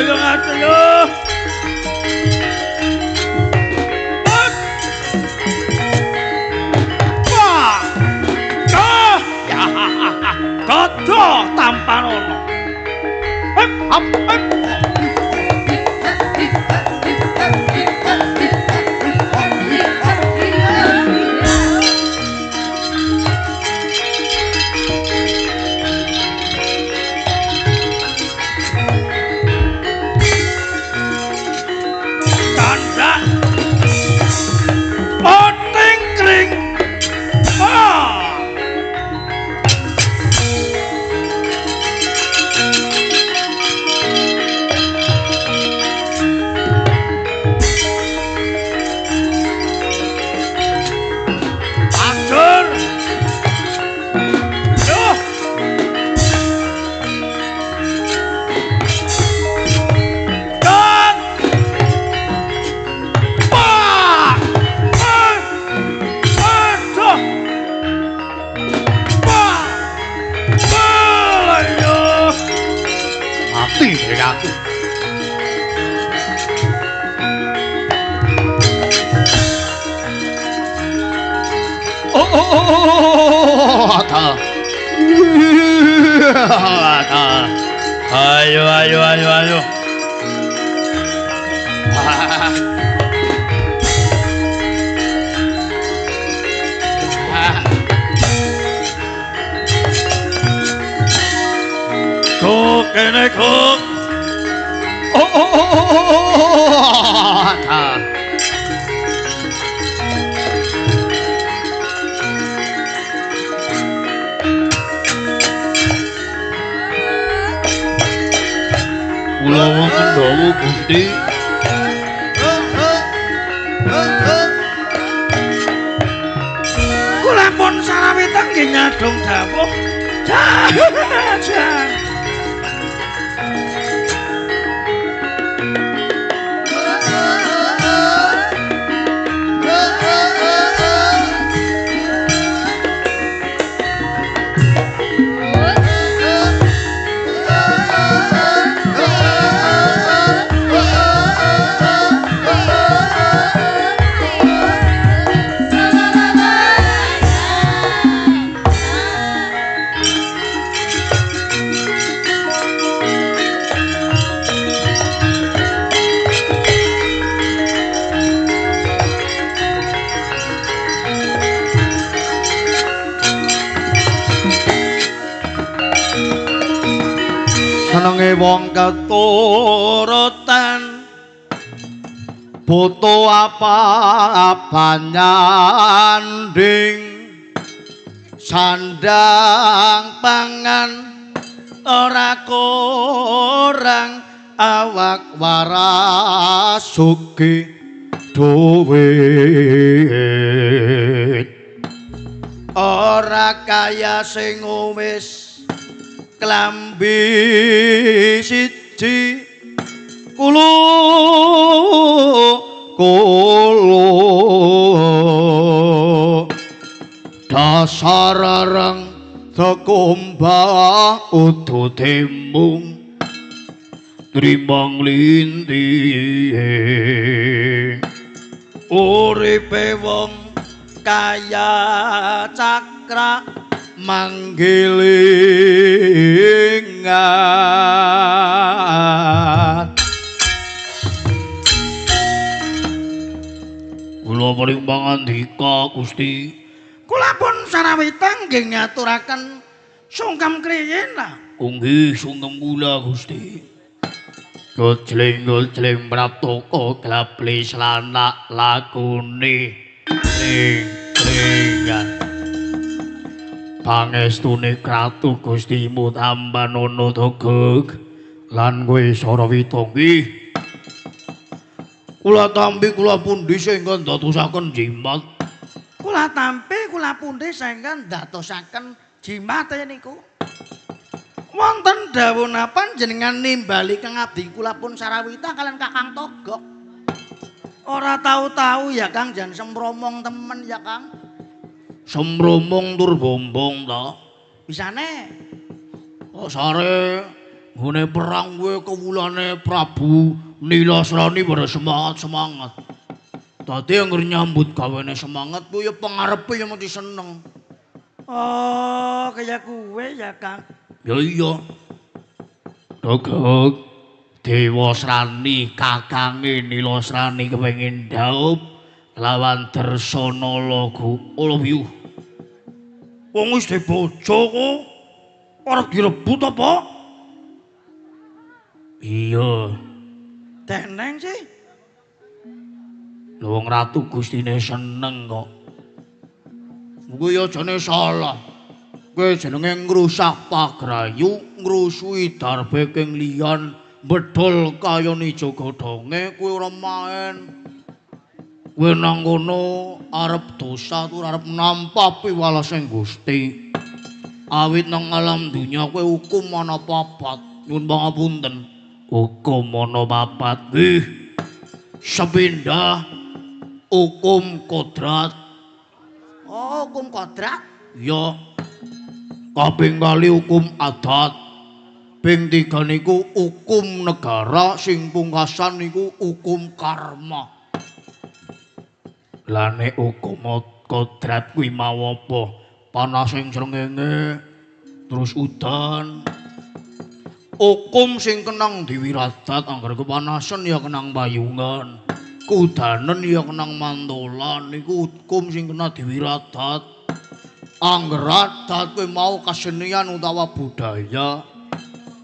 Ayo ayo. Wah. Ya. Dodo tampanono. Hep hap hep. Ayo ayo ayo ayo. Kok kene kok. Oh oh oh oh. Kula wonten dawuh Gusti. Kula pun sarawita nggih nyadong dawuh. Jan. Senenge wong keturutan butuh apa-apa nyanding sandang pangan ora kurang awak waras sugih duwit ora kaya sing wis klambi siji kulu kulu dasar reng sekumbah udu temung trimang lindih uripe wong kaya cakra manggilingan. Kula paring pangandika Gusti. Kula pun sarawita nggih ngaturaken sungkem kriyin lah. Nggih sungkem kula Gusti. Gojleng-gojleng praptaka glabli slanak lakune ring-ringan. Pangestune Kratu Gustimu tambanono Togog lan kowe Sarawita nggih. Kula tampi kula pundi sing ndadosaken jimat. Kula tampi kula pundi sing ndadosaken jimate niku. Wonten dawuh napa jenengan nimbali kang abdi kula pun Sarawita kalian Kakang Togog. Ora tahu-tahu ya Kang jan semromong temen ya Kang. Semromong tur bombong ta. Bisane. Kok sare Nggone perang kuwi kewulane Prabu Nilasrani pada semangat-semangat. Dadi angger nyambut gawene semangat kuwi ya pengarepe ya mesti seneng. Oh, kaya kuwe ya, Kang. Ya iya. Gogok Dewasrani kakange Nilasrani kepengin dhaup lawan Dresanala Gulawyu. Wong wis bojo kok arep direbut apa? Iya. Deneng sih. Lha wong ratu gustine seneng kok. Kuwi ya jane salah. Kuwi jenenge ngrusak pagrayu, ngrusuhi darbe king liyan, bedhol kayane ijo godhonge, kuwi ora main. Kuwi nang kono arep dosa tur arep nampa piwalesing Gusti. Awit nang alam dunya kuwi hukum ana papat. Nyuwun pangapunten. Hukum ana papat. Nggih. Sepindah hukum kodrat. Oh, hukum kodrat? Ya. Kaping kali hukum adat. Ping tiga niku hukum negara, sing pungkasan niku hukum karma. Lah nek hukum kodrat kuwi mau apa? Panasing srengenge, terus udan. Hukum sing kenang diwiradat, angger kepanasan ya kenang payungan. Kudanen ya kenang mantolan, niku hukum sing kena diwiradat. Angger adat kuwi mau kesenian utawa budaya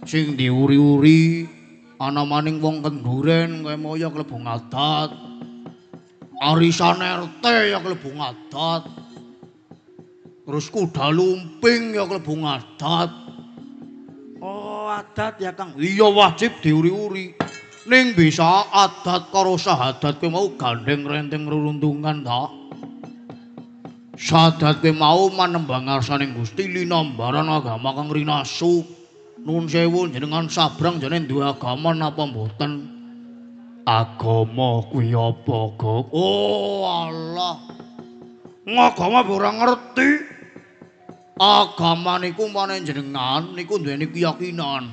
sing diuri-uri ana maning wong kenduren kowe mau ya klebu adat. Arisan RT ya klebu adat. Terus kuda lumping ya klebu adat. Oh, adat ya, Kang. Iya wajib diuri-uri. Ning bisa adat karo sahadat kowe mau gandeng renteng reruntungan ta. Sahadat kowe mau manembang ngarsaning Gusti linambaran agama kang rinasu. Nuwun sewu jenengan sabrang jane duwe agama napa mboten? Agama kuwi apa, Gok? Oh, Allah. Ngagama ora ngerti. Agama niku mane jenengan niku duweni keyakinan.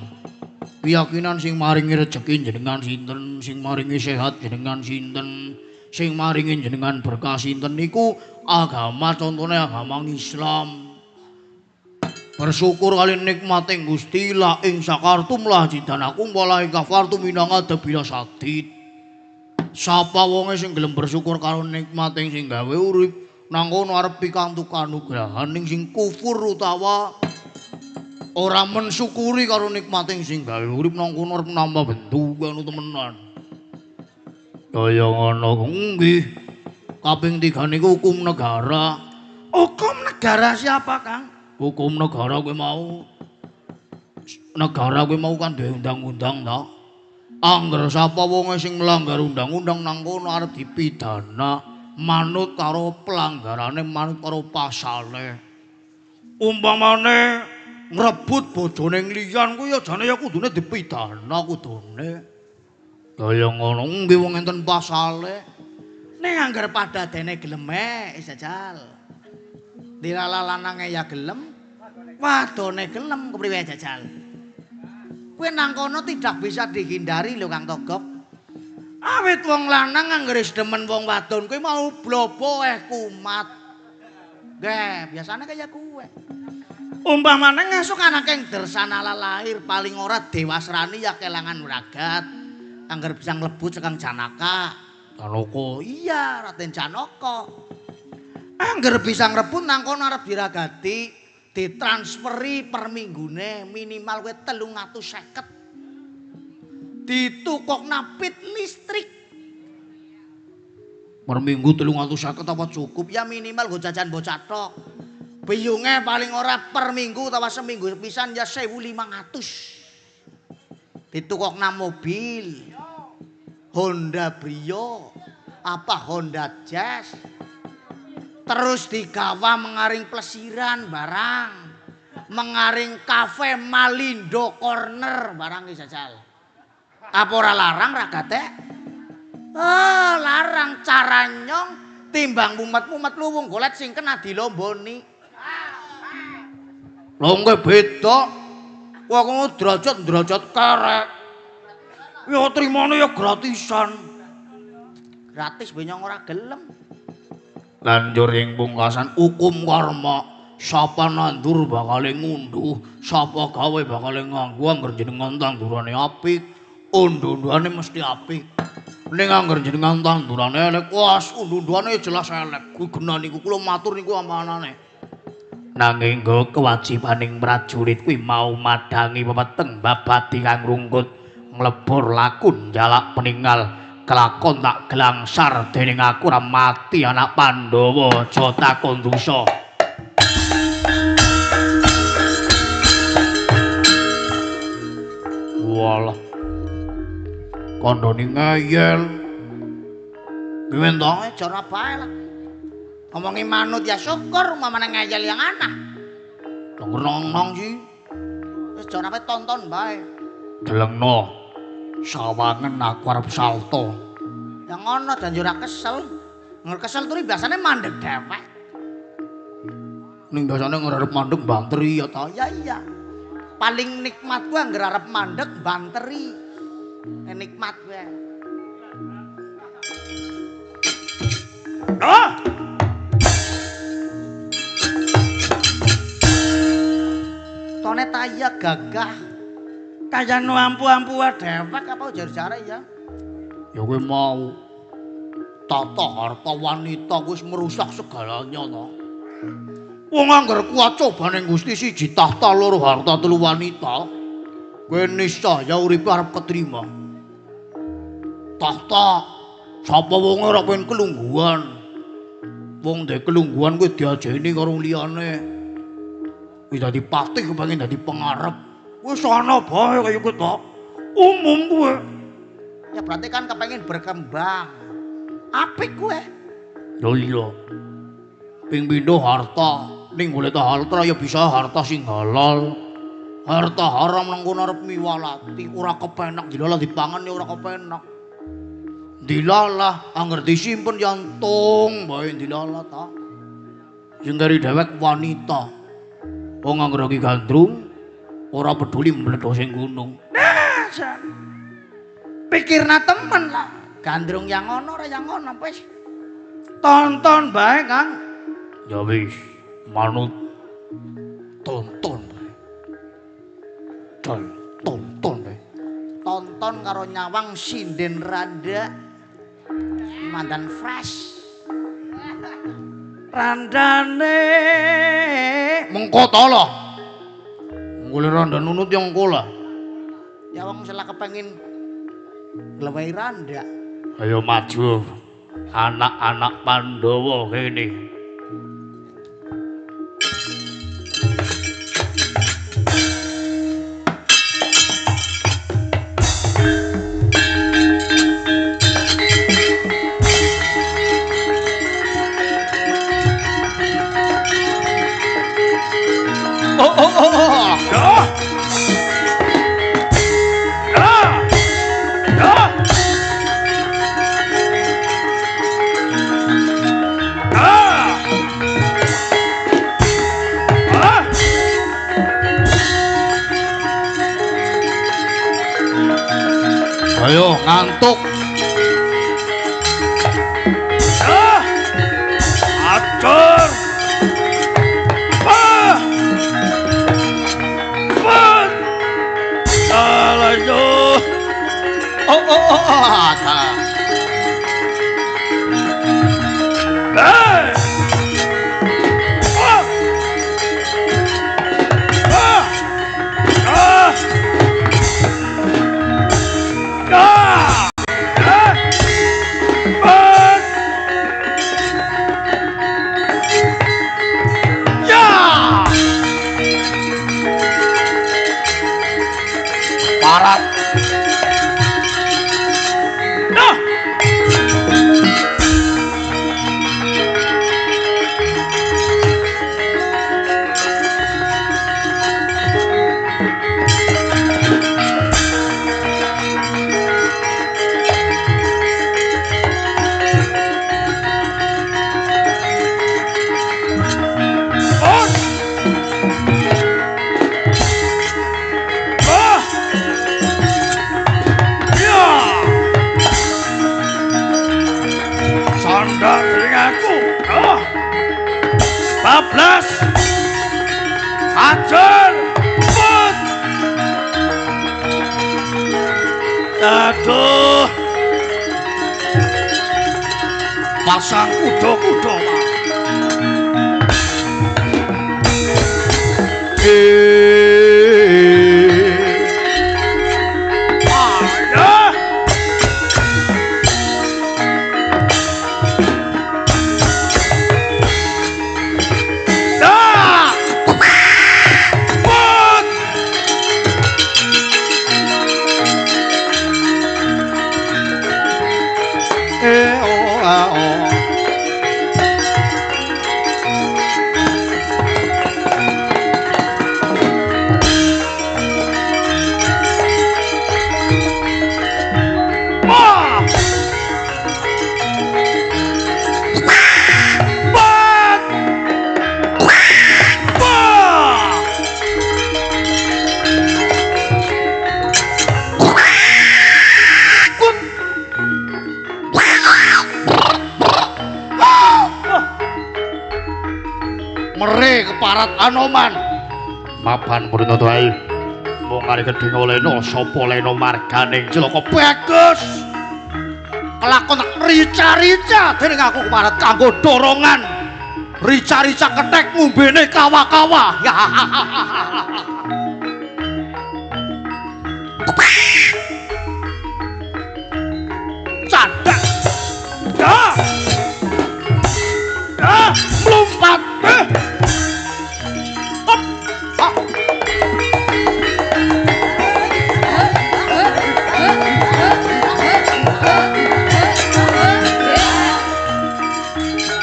Keyakinan sing maringi rejeki jenengan sinten, sing maringi sehat jenengan sinten, sing maringi jenengan berkah sinten niku agama, contone agama Islam. Bersyukur kali nikmate Gusti la ing sakartum la jidanakum wala ing kafartum minanga debila sadid. Sapa wonge sing gelem bersyukur karo nikmate sing gawe urip nang kono arep pikantuk kanugrahan, ning sing kufur utawa ora mensyukuri karo nikmate sing gawe urip nang kono arep nambah bentu ngono temenan. Kaya ngono nggih. Kaping 3 niku hukum negara. Hukum negara siapa, Kang? Hukum negara kuwi mau. Negara kuwi mau kan duwe undang-undang ta. Angger sapa wonge sing melanggar undang-undang nang kono arep dipidana manut karo pelanggarane, manut karo pasale. Umpamane ngrebut bojone liyan kuwi ya jane ya kudune dipidana kudune. Kaya ngono nggih wong enten pasale. Ning angger padadene gelem jajal. Dilala lanange ya gelem, wadone gelem kepriwe jajal. Kuwi nang kono tidak bisa dihindari lho Kang Togok. Awit wong lanang anggere demen wong wadon kuwi mau blobo kumat. Nggih, biasane kaya kuwe. Umpamane ngesuk anake Dresanala lahir paling ora Dewasrani ya kelangan wragat. Angger bisa nglebut sekang Janaka. Janaka. Iya, Raden Janaka. Angger bisa ngrebut nang kono arep diragati, ditransferi per minggune minimal kowe 350. Ditukokna pit listrik. Per minggu 350 apa cukup? Ya minimal nggo jajan bocah tok. Biyunge paling ora per minggu utawa seminggu sepisan ya 1.500. Ditukokna mobil Honda Brio apa Honda Jazz. Terus digawa mengaring plesiran barang, mengaring kafe Malindo Corner barang iki jajal. Apa ora larang ragate? Ah, larang cara nyong timbang mumet-mumet luwung golet sing kena dilomboni. Lha kowe beda. Wah kono derajat-derajat kerek. Ya trimane ya gratisan. Gratis benyong ora gelem. Lanjur ing pungkasan hukum karma. Sapa nandur bakale ngunduh, sapa gawe bakale nganggo. Angger jenengan tandurane apik, unduh-unduhane mesti apik. Ning angger jenengan tandurane elek, was unduh-unduhane jelas elek. Kuwi genah niku kula matur niku amanane. Nanging nggo kewajibaning prajurit kuwi mau madangi pepeteng babadi kang rungkut mlebur lakun jalak peningal kelakon tak gelangsar dening aku ora mati anak Pandhawa aja takon dosa. Walah kandhane ngeyel. Pimen to? Ora bae lah. Ngomongi manut ya syukur, mamane ngeyel yang anah. Nong-nong sih. Wis jan ape tonton bae. Delengno. Sawangen aku arep salto. Ya ngono jan yo ora kesel. Nger kesel turi biasane mandeg dhewek. Ning biasane nger arep mandeg banteri ya ta? Ya iya. Paling nikmat ku angger arep mandeg banteri. Nikmat kowe. Ah! Tone taya gagah. Kaya nu ampu-ampu dhewek apa jar-jare ya? Ya kowe mau tata harta wanita wis merusak segalanya to. Wong angger kuat cobane Gusti siji tahta loro harta telu wanita, kowe niscaya uripe arep ketrima. Tahta sapa wong ora pengen kelungguhan. Wong ndek kelungguhan kuwi diajeni karo liyane. Wis dadi patih kepengin dadi pengarep. Wis ana bae kaya kuwi to. Umum kuwi. Ya berarti kan kepengin berkembang. Apik kuwe. Lho iya. Ping pindho harta, ning golek harta ya bisa harta sing halal. Harta haram nang kono arep miwalati, ora kepenak dilalah dipangan ya ora kepenak. Dilalah angger disimpen ya entung bae dilalah ta. Sing kari dhewek wanita. Wong angger iki gandrung ora peduli mledhos sing gunung. Nah, jan. Pikirna temen lah. Gandrung yang ngono ora yang ngono wis. Tonton bae, Kang. Ya wis, manut. Tonton bae. Tonton bae. Tonton karo nyawang sinden randa. Mandan fresh. Randane mengko ta lho. Nggole randa nunut yang engko lah. Ya wong selak kepengin nglewehi randa. Ayo maju anak-anak Pandhawa kene. Oh oh oh oh. Ah. Ah. Ah. Ah. Ah. Ayo ngantuk. Ah. Acur. Oh oh oh oh. Hey! Ah! Ah! Ah! Ah! Ah! Ya! Parat. Hajar. Put. Aduh. Pasang kuda-kuda, Pak. Keparat Anoman. Mapan purna tuai. Mung arep kedinga lena sapa lena marganing cilaka bagus. Kelakon rica-rica dening aku keparat kanggo dorongan. Rica-rica kethek ngombene kawa-kawa. Candak. Dah. Dah, mlumpat.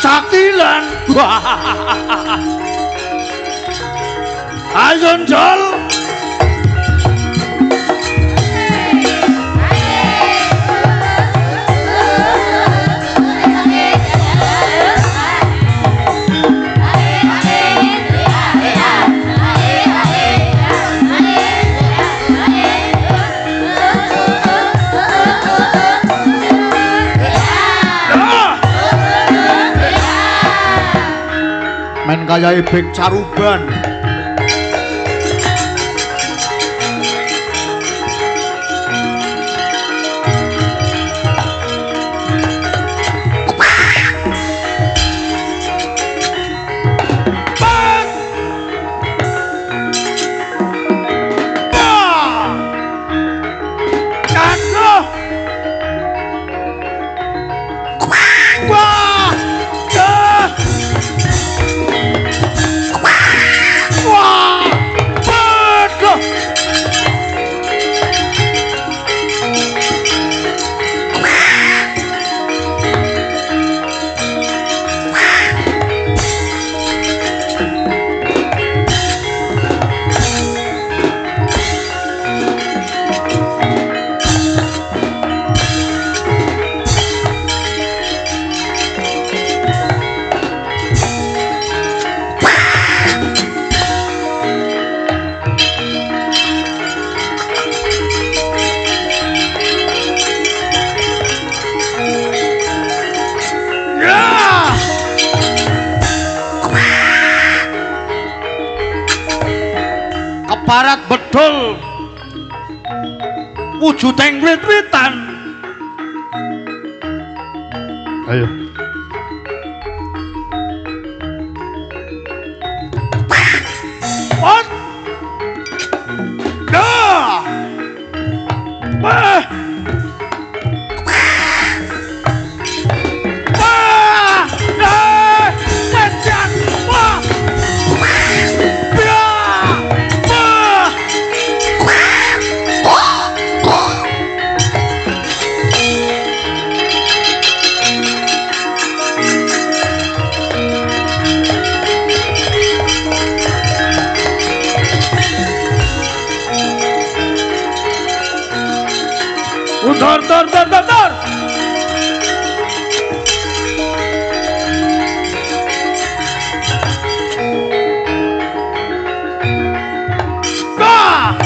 Catilan. Ayo njol. Men kaya ebek caruban. Keparat bedol wujudeng wit-witan. Ayo. Pot. Dah. Wah. Wah. Dah. Wejan. Wah. Dor dor dor dor dor. Bah!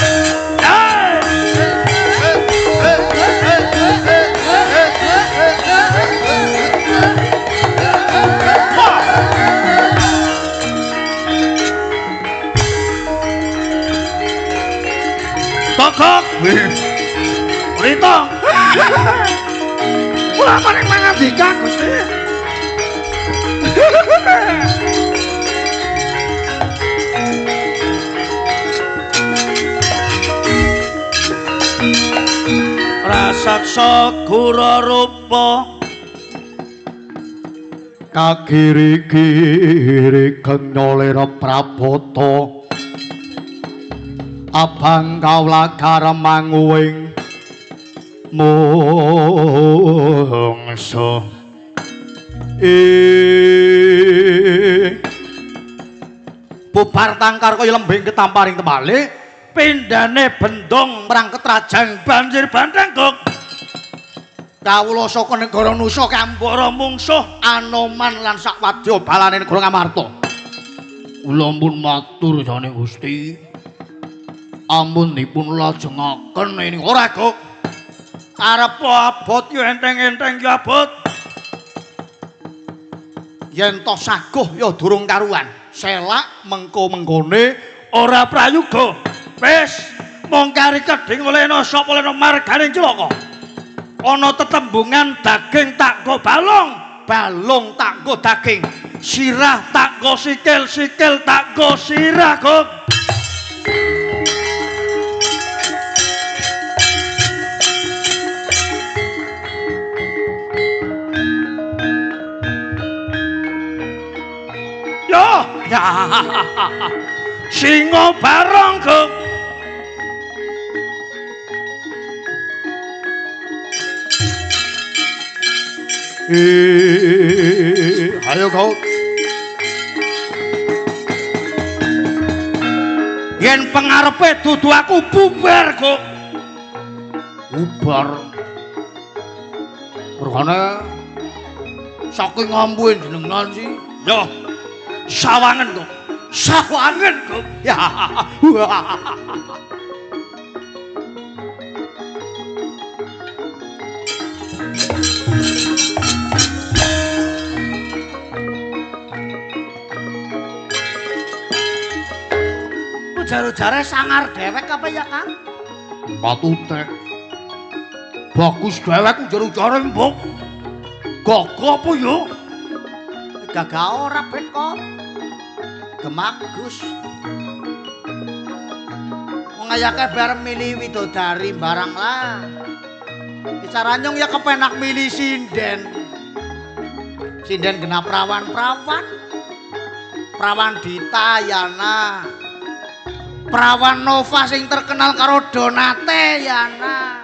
Wito. Kula paring mangandika Gusti. Rasaksa gura rupa kagiri-giri kenyolira prabata abang kawula karemanguwing mungsuh. Bubar tangkar kaya lembing ketamparing temale pindhane bendung marang ketrajang banjir bandhang gok. Kawula saka negara Nusa Kambara mungsuh Anoman lan sakwadya balane negara Ngamarta. Kula pun matur jane Gusti. Ampun dipun lajengaken ini ora gok. Arep abot ya enteng-enteng ya abot. Yen to saguh ya durung karuan. Selak mengko-mengkone ora prayuga. Wis mung kari kedhing olehna sapa olehna margane cilaka. Ana tetembungan daging tak nggo balung, balung tak nggo daging, sirah tak nggo sikil, sikil tak nggo sirah gok. Yo, ya. Singa barong gok. Ayo kau. Yen pengarepe dudu aku bubar kok. Bubar. Mergane saking ampuhe jenengan sih. Yo. Sawangen kok. Sawangen kok. Ya. Ujar-ujare sangar dewek apa ya, Kang? Patutek. Bagus dewek ujar-ujare mbok. Gagah apa ya? Gagah ora ben kok. Gemagus. Wong ayake bar milih widodari barang lah. Bicara nyong ya kepenak milih sinden. Sinden genap prawan-prawan. Prawan Dita Yana. Prawan Nova sing terkenal karo donate Yana.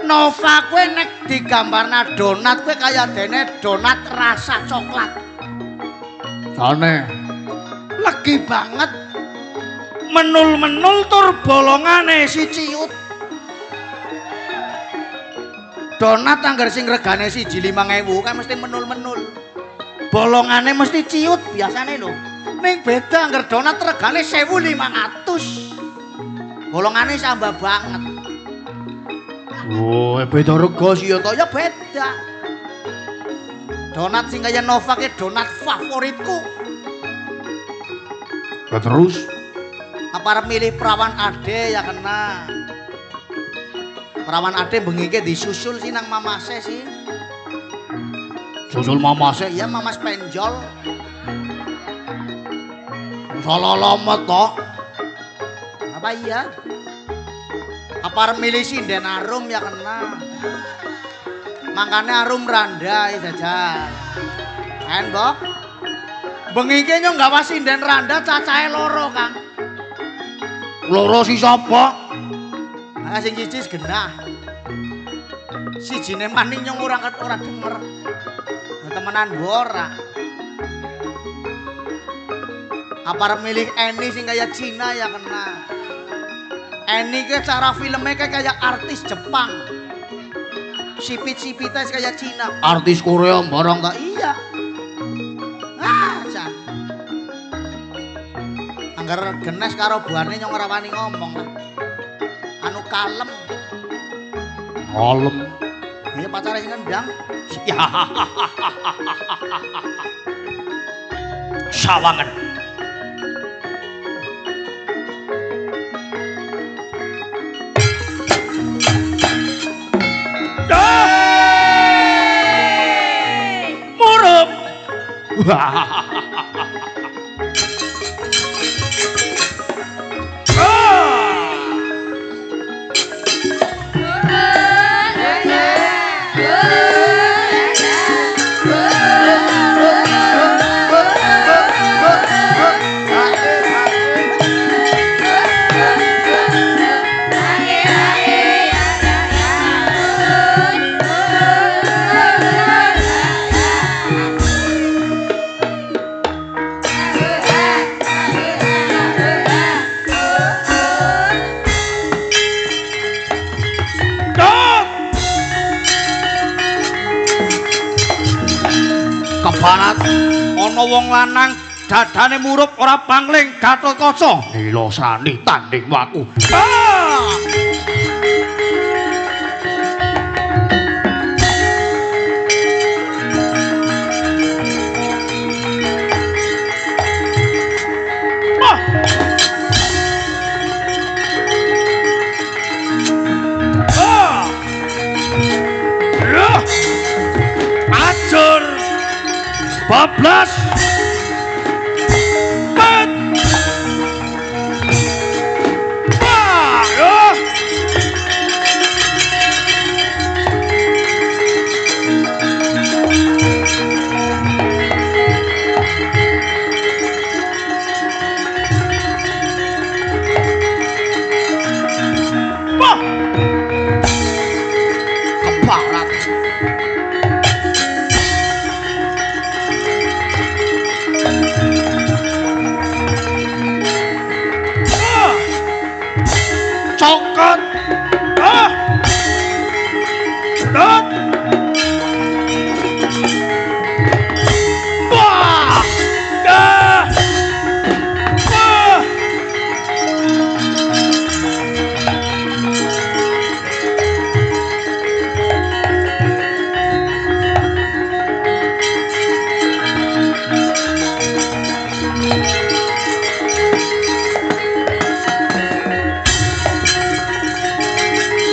Nova kowe nek digambarna donat kowe kaya dene donat rasa coklat. Jane legi banget. Menul-menul tur bolongane si ciut. Donat anggar sing regane 1.5000 kan mesti menul-menul. Bolongane mesti ciut biasane lho. Ning beda anggar donat regane 1.500. Bolongane sambah banget. Oh, beda rega sih ya toh ya beda. Donat sing kaya Nova ke donat favoritku. Lah terus apa arep milih perawan ade ya kena. Perawan ade bengi ke disusul sih nang mamase sih. Susul mamase? Iya, mamas penjol. Salah lama toh. Apa iya? Apa arep milih sinden Arum ya kena. Makane Arum randa ya jajal. En, Mbok. Bengi ki nyong gawa sinden randa cacahe loro, Kang. Loro si sapa? Ah sing siji genah. Sijine maning nyong ora denger. Temenan ora. Apa arep milih Eni sing kaya Cina ya kena. Eni ke cara filmnya kayak artis Jepang. Sipit-sipitnya kayak Cina. Artis Korea barang tak? Iya. Ah, jan. Angger genes karo buane nyong ora wani ngomong lah. Anu kalem. Kalem. Ya pacare sing ngendang. Sawangan. Kebarat ana wong lanang dadane murup ora pangling Gatotkaca. Nila Srani tanding waku. Acur bablas pet. Kebarat. Cokot. Dot. Wah. Dah. Wah.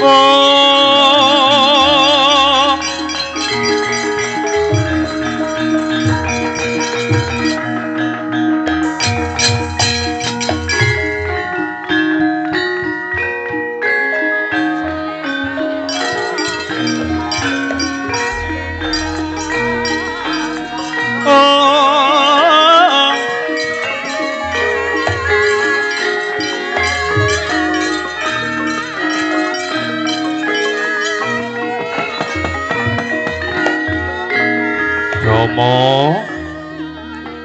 Oh. Oh. Rama,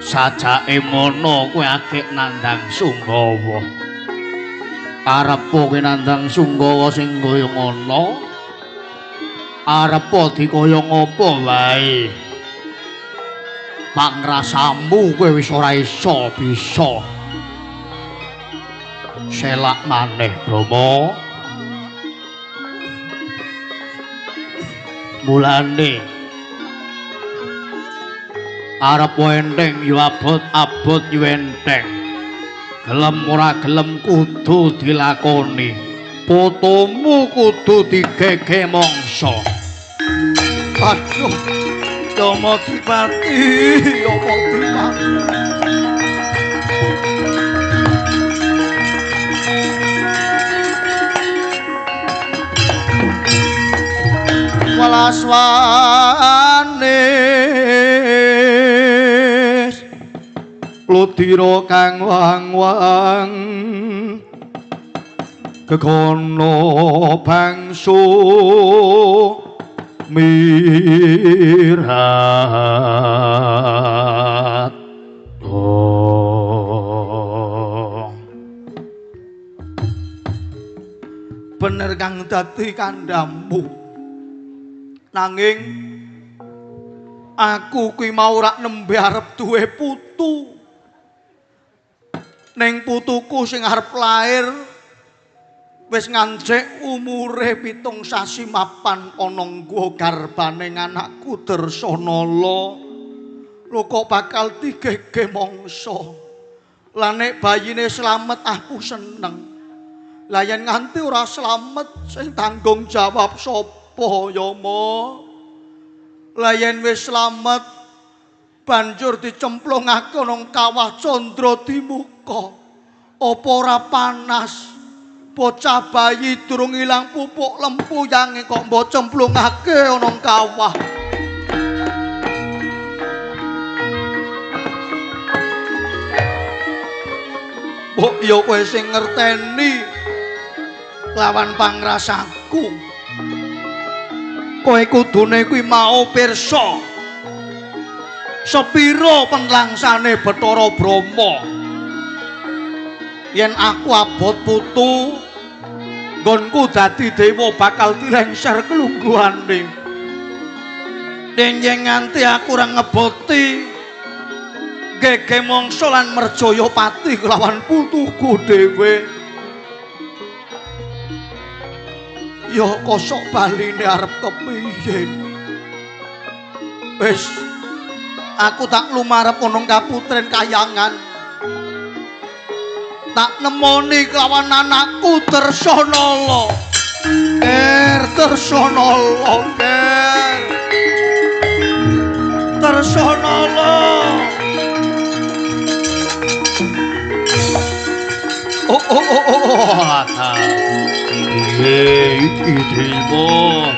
sajake mono kowe akeh nandhang Sunggawa. Arepa kowe nandhang Sunggawa sing kaya ngono? Arepa dikaya ngapa wae? Pangrasamu kowe wis ora iso bisa. Selak maneh, Brahma. Mulane arep enteng ya abot-abot ya enteng. Gelem ora gelem kudu dilakoni. Putumu kudu digege mangsa. Aduh, Yama Dipati, Yama Dipati. Welas wanis Ludira kang wang-wang gegono bangsu mirat. Oh. Bener kang dadi kandhammu. Nanging aku kuwi mau rak nembe arep duwe putu. Ning putuku sing arep lair wis ngancik umure 7 sasi mapan ana nggo garbane anakku Darsanala. Lho kok bakal digege mangsa. Lah nek bayine slamet aku seneng. Lah yen nganti ora slamet sing tanggung jawab sapa Yama? Lah yen wis slamet Banjur dicemplungake nang kawah Candra Dimuka. Apa ora panas? Bocah bayi durung ilang pupuk lempuyange kok mbok cemplungake ana kawah. Mbok ya kowe sing ngerteni lawan pangrasaku. Kowe kudune kuwi mau pirsa sepira penlangsane Bathara Brahma. Yen aku abot putu, nggonku dadi dewa bakal dilengser kelungguhane. Yen nganti aku ora ngeboti gege mangsa lan merjaya pati kelawan putuku dhewe. Ya kosok baline arep kepiye? Wis, aku tak lumarep ana kaputren kayangan. Tak nemoni kelawan anakku Darsanala. Ger Darsanala, ger. Darsanala. Oh oh oh oh oh. Piye iki Dewa?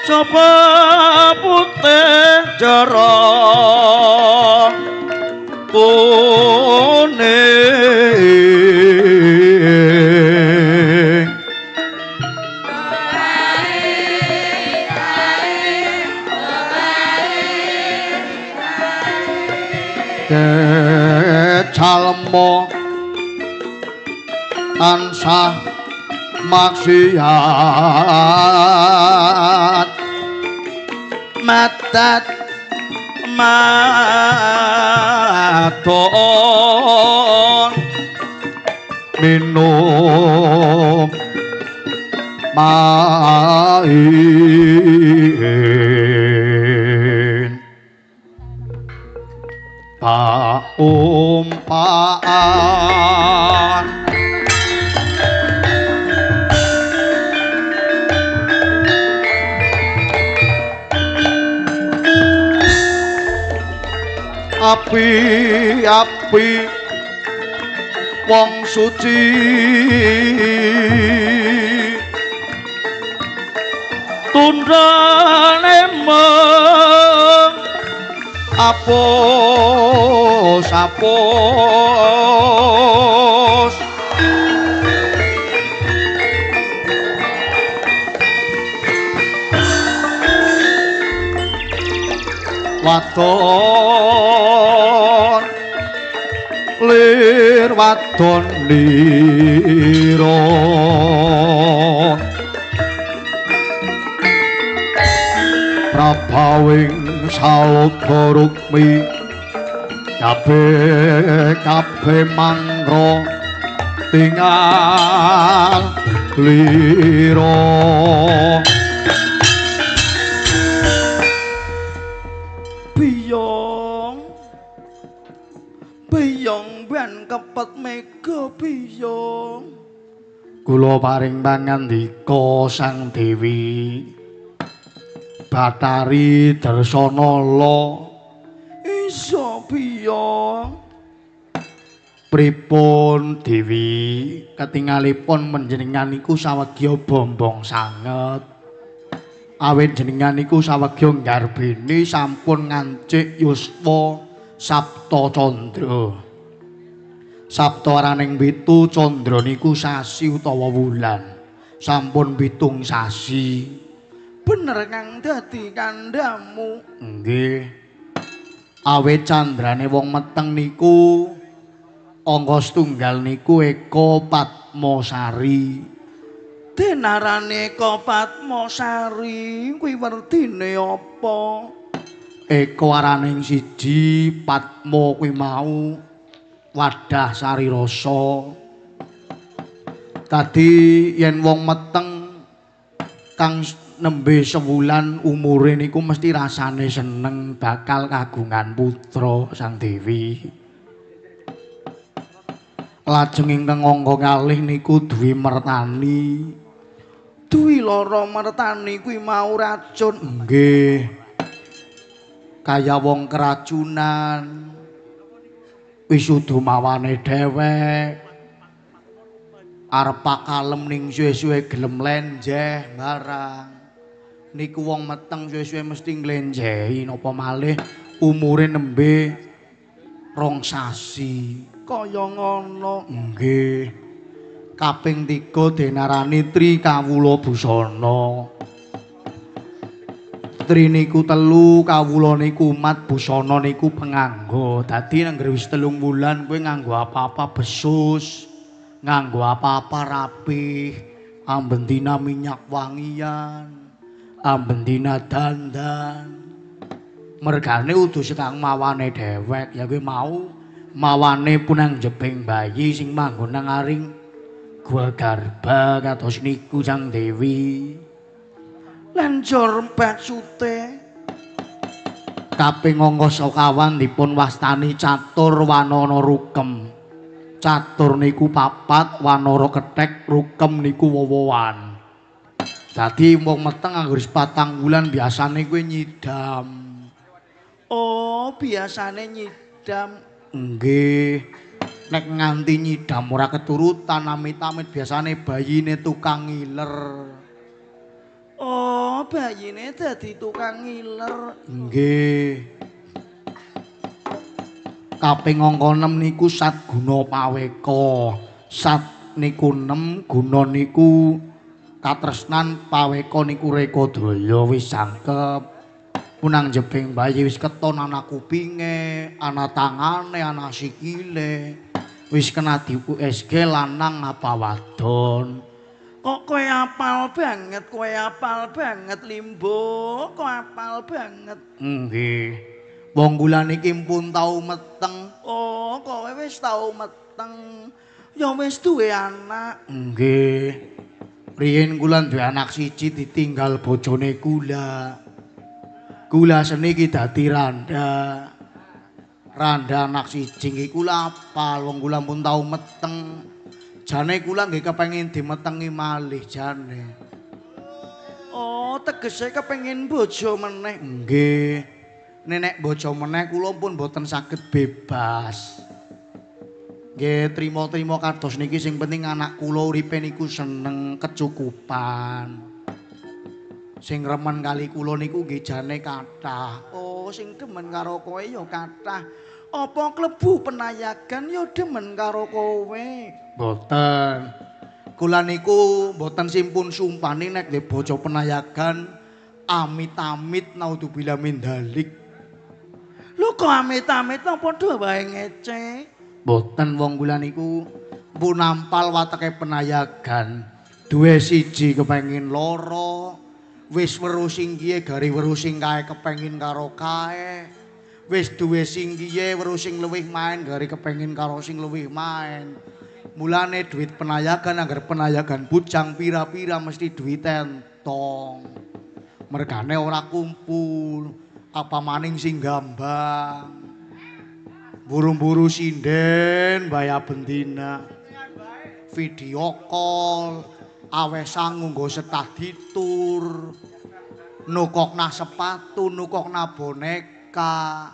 Coba putih jero kuning kecalmo tansah maksiat matat maton minum main paumpaan api-api wong suci tundane mung apos apos wadon lir wadon lira prabawing salodha rukmi kabeh kabeh mangra tinggal lira. Biyong biyong ben kepet mega biyong. Kula paring pangandika Sang Dewi Bathari Darsanala. Iso biyong. Pripun Dewi ketingalipun panjenengan niku sawegya bombong sanget. Awit jenengan niku sawegya nggarbini sampun ngancik yuswa Sapta Candra. Sabta araning 7, candra niku sasi utawa wulan. Sampun 7 sasi. Bener kang dadi kandhamu. Nggih. Awit candrane wong meteng niku angka setunggal niku Eka Padmasari. Denarane Eka Padmasari kuwi werdine apa? Eka araning siji, Padma kuwi mau wadah sari rasa. Dadi yen wong meteng kang nembe sewulan umure niku mesti rasane seneng bakal kagungan putra Sang Dewi. Lajeng ingkang angka kalih niku Dwi Mertani. Dwi lara mertani kuwi mau racun. Nggih. Kaya wong keracunan. Wis udu mawane dhewek. Arep pakalem ning suwe-suwe gelem lenjeh barang. Niku wong meteng suwe-suwe mesti nglenjehi napa malih umure nembe 2 sasi. Kaya ngono. Nggih. Kaping 3 denarani Tri Kawula Busana. Tri niku 3, kawula niku umat, busana niku penganggo. Dadi nangger wis 3 wulan kowe nganggo apa-apa besus, nganggo apa-apa rapih, ambendina minyak wangian, ambendina dandan. Mergane udu sekang mawane dhewek, ya kowe mau mawane punang jebeng bayi sing manggon nang aring Gua Garba kados niku Sang Dewi. Lan jor baksute kaping angka sekawan dipun wastani catur wanana rukem. Catur niku 4, wanara kethek, rukem niku wowowan. Dadi wong meteng anggere 4 wulan biasane kuwi nyidam. Oh, biasane nyidam. Nggih. Nek nganti nyidam ora keturutan amit-amit biasane bayine tukang ngiler. Oh, bayine dadi tukang ngiler. Nggih. Kaping angka 6 niku Satguna Paweka. Sat niku 6, guna niku katresnan, paweka niku rekodaya wis jangkep. Punang jebeng bayi wis keton ana kupinge, ana tangane, ana sikile. Wis kena di USG lanang apa wadon. Kok kowe apal banget, kowe apal banget Limbo, kok apal banget. Nggih. Wong kula niki pun tau meteng. Oh, kowe wis tau meteng. Ya wis duwe anak. Nggih. Riyin kula duwe anak siji ditinggal bojone kula. Kula seniki dadi randa. Randa anak siji nggih kula apal, wong kula pun tau meteng. Jane kula nggih kepengin dimetengi malih jane. Oh, tegese kepengin bojo meneh. Nggih. Nek bojo meneh kula pun mboten saged bebas. Nggih, trima-trima kados niki sing penting anak kula uripe niku seneng, kecukupan. Sing remen kali kula niku nggih jane kathah. Oh, sing demen karo kowe ya kathah. Apa klebu penayagan ya demen karo kowe? Mboten. Kula niku mboten simpun sumpani nek nggih bojo penayagan amit-amit naudzubillah min dzalik. Lho kok amit-amit padha wae ngece? Mboten, wong kula niku pun nampal wateke penayagan. Duwe siji kepengin loro. Wis weruh sing kiye gari weruh sing kae kepengin karo kae. Wis duwe sing kiye weruh sing luwih main gari kepengin karo sing luwih main. Mulane duit penayagan anggar penayagan bujang pira-pira mesti duit entong. Mergane ora kumpul, apa maning sing gambang. Buru-buru sinden baya bendina. Video call, awe sangu nggo study tour. Nukokna sepatu, nukokna boneka.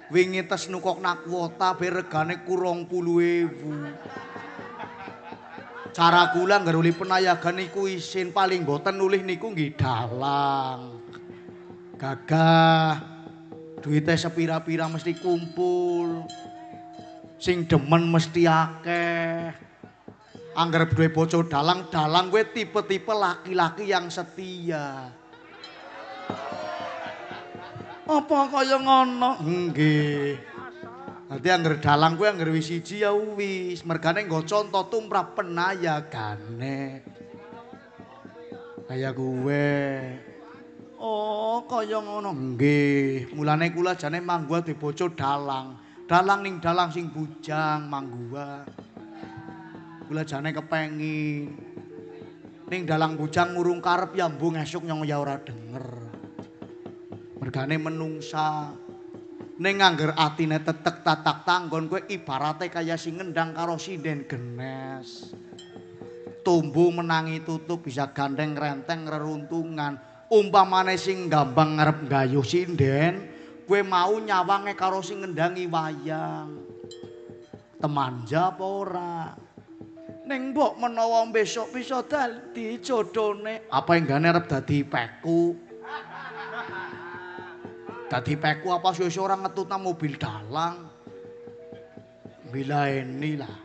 Wingi tes nukokna kuota be regane kurang 20.000. Cara kula ngger uli penayagan niku isin paling mboten nulih niku nggih dalang. Gagah duite sepira-pira mesti kumpul. Sing demen mesti akeh. Angger duwe bojo dalang, dalang kuwi tipe-tipe laki-laki yang setia. Apa kaya ngono? Nggih. Dadi angger dalang kuwi angger wis siji ya wis, mergane nggo conto tumrap penayagane. Kaya kuwe. Oh, kaya ngono. Nggih, mulane kula jane mangguwa duwe bojo dalang. Dalang ning dalang sing bujang mangguwa. Kula jane kepengin. Ning dalang bujang ngurung karep ya mbuh ngesuk nyong ya ora denger. Mergane menungsa. Ning angger atine tetek tatak tanggon kowe ibarate kaya sing ngendang karo sinden genes. Tumbu menangi tutup bisa gandeng renteng reruntungan. Umpamane sing gambang ngarep nggayuh sinden, kowe mau nyawange karo sing ngendangi wayang. Temanja apa ora? Ning mbok menawa besok bisa dadi jodone. Apa enggane arep dadi peku? Dadi peku apa suwe-suwe ora ngetutna mobil dalang. Bilaeni lah.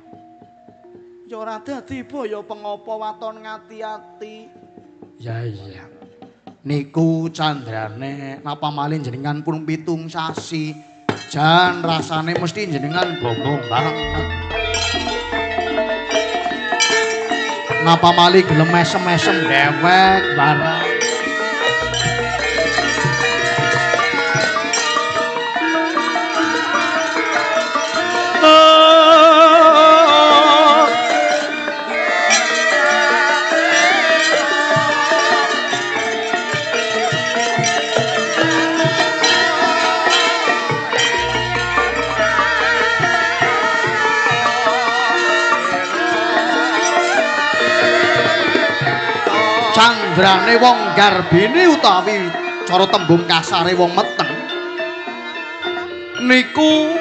Ya ora dadi boyo pengopo waton ngati-ati. Ya iya. Niku candrane napa malih jenengan pun 7 sasi. Jan rasane mesti jenengan bombong banget. Napa malih gelem mesem-mesem dewek barang. Candrane wong garbine utawi cara tembung kasare wong meteng niku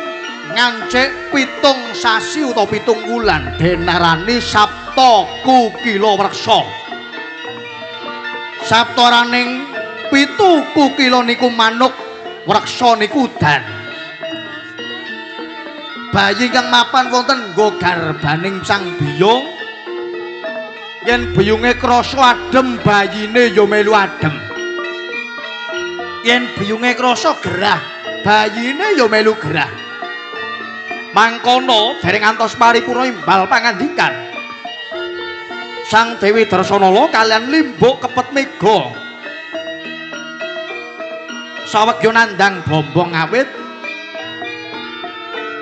ngancik 7 sasi utawa 7 wulan denarani Sapta Kukila Wreksa. Saptaraning 7 kukila niku manuk, wreksa niku udan. Bayi kang mapan wonten nggo garbaning sang biyung. Yen biyunge krasa adem, bayine ya melu adem. Yen biyunge krasa gerah, bayine ya melu gerah. Mangkono dereng antos paripurna imbal pangandikan Sang Dewi Dresanala kalian limbuk kepet mega. Sawegya nandhang bombong awit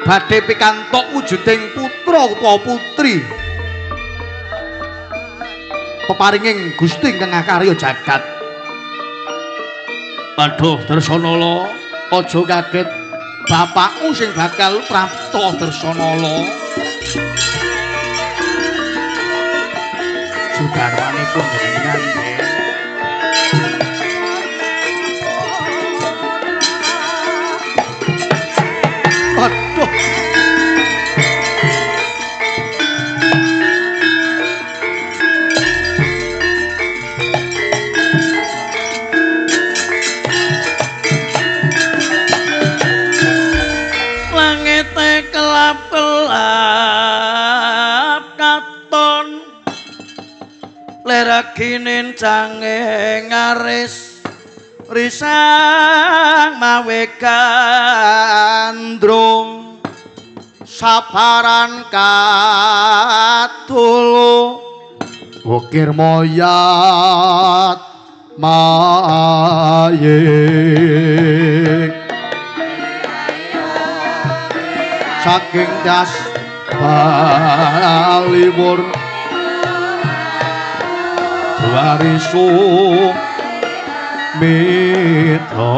badhe pikantuk wujuding putra utawa putri peparinging Gusti ingkang akarya jagat. Aduh Dresanala, aja kaget, bapakmu sing bakal prapta Dresanala. Sudarwanipun jenengan nggih. Aduh. Kelap-kelap katon lereginen cange ngaris risang mawe gandrung sabaran katulu ukir moyat maye saking das baliwor warisu mitra.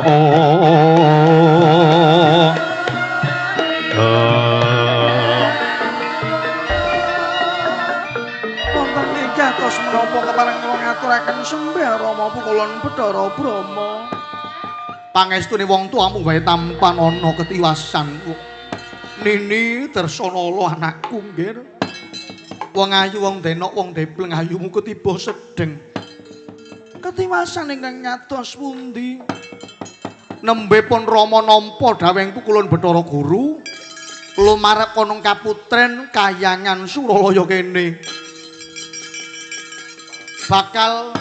Wonten ing atos menapa kepareng kula ngaturaken sembah Rama Pukulun Bathara Brahma. Pangestune wong tuamu wae tampan ana ketiwasan. Nini Dresanala anakku nggih. Wong ayu wong denok wong depleng ayumu ketiba sedeng. Ketiwasan ingkang nyados pundi? Nembe pun Rama nampa dawuhing Pukulun Bathara Guru. Lumarep ana kaputren Kahyangan Suralaya kene. Bakal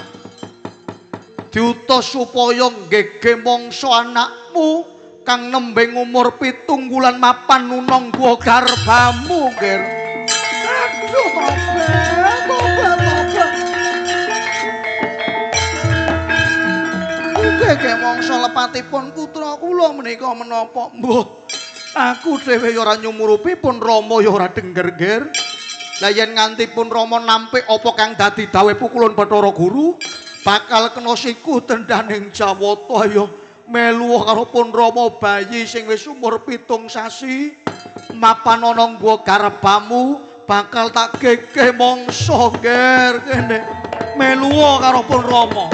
diutus supaya nggege mangsa anakmu kang nembe umur 7 wulan mapan nunang gua garbamu, Ger. Aduh, tobat, tobat, tobat. Nggege mangsa lepatipun putra kula menika menapa? Mbuh, aku dhewe ya ora nyumurupi pun Rama ya ora dengger, Ger. Lah yen nganti pun Rama nampik apa kang dadi dawuh pukulun Bathara Guru, bakal kena siku tendaning Jawata. Ayo melu karo pun Rama bayi sing wis umur 7 sasi mapan ana nggo garbamu bakal tak gegeh mangsa, Ger. Kene melu karo pun Rama.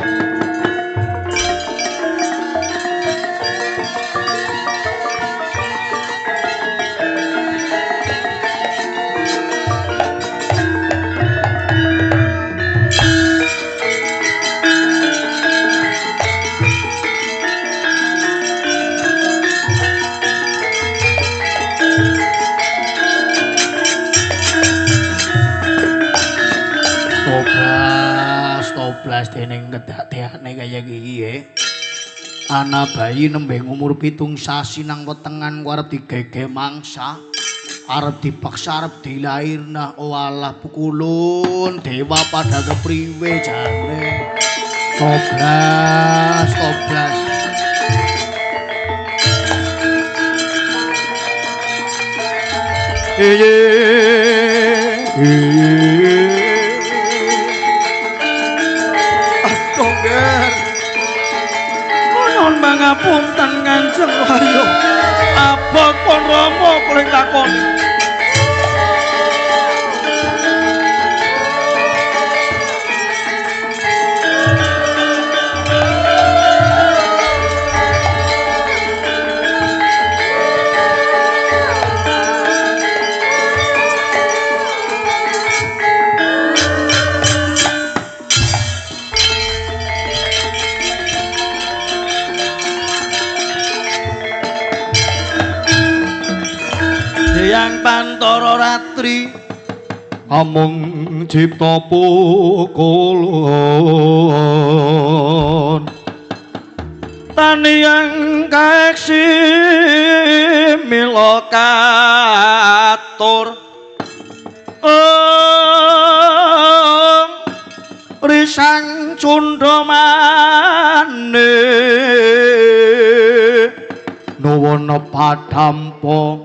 Toblas dening kedadeane kaya iki ye. Ana bayi nembe umur 7 sasi nang wetengan ku arep digege mangsa, arep dipaksa arep dilairna. Oalah pukulun dewa pada kepriwe jane. Toblas, toblas. Nuwun pangapunten Kanjeng Wahyu. Abot pun Rama kula takoni. Hyang Pantara Ratri amung cipta pukulun taniyang kaeksi mila katur risang cundhamane nuwun padampa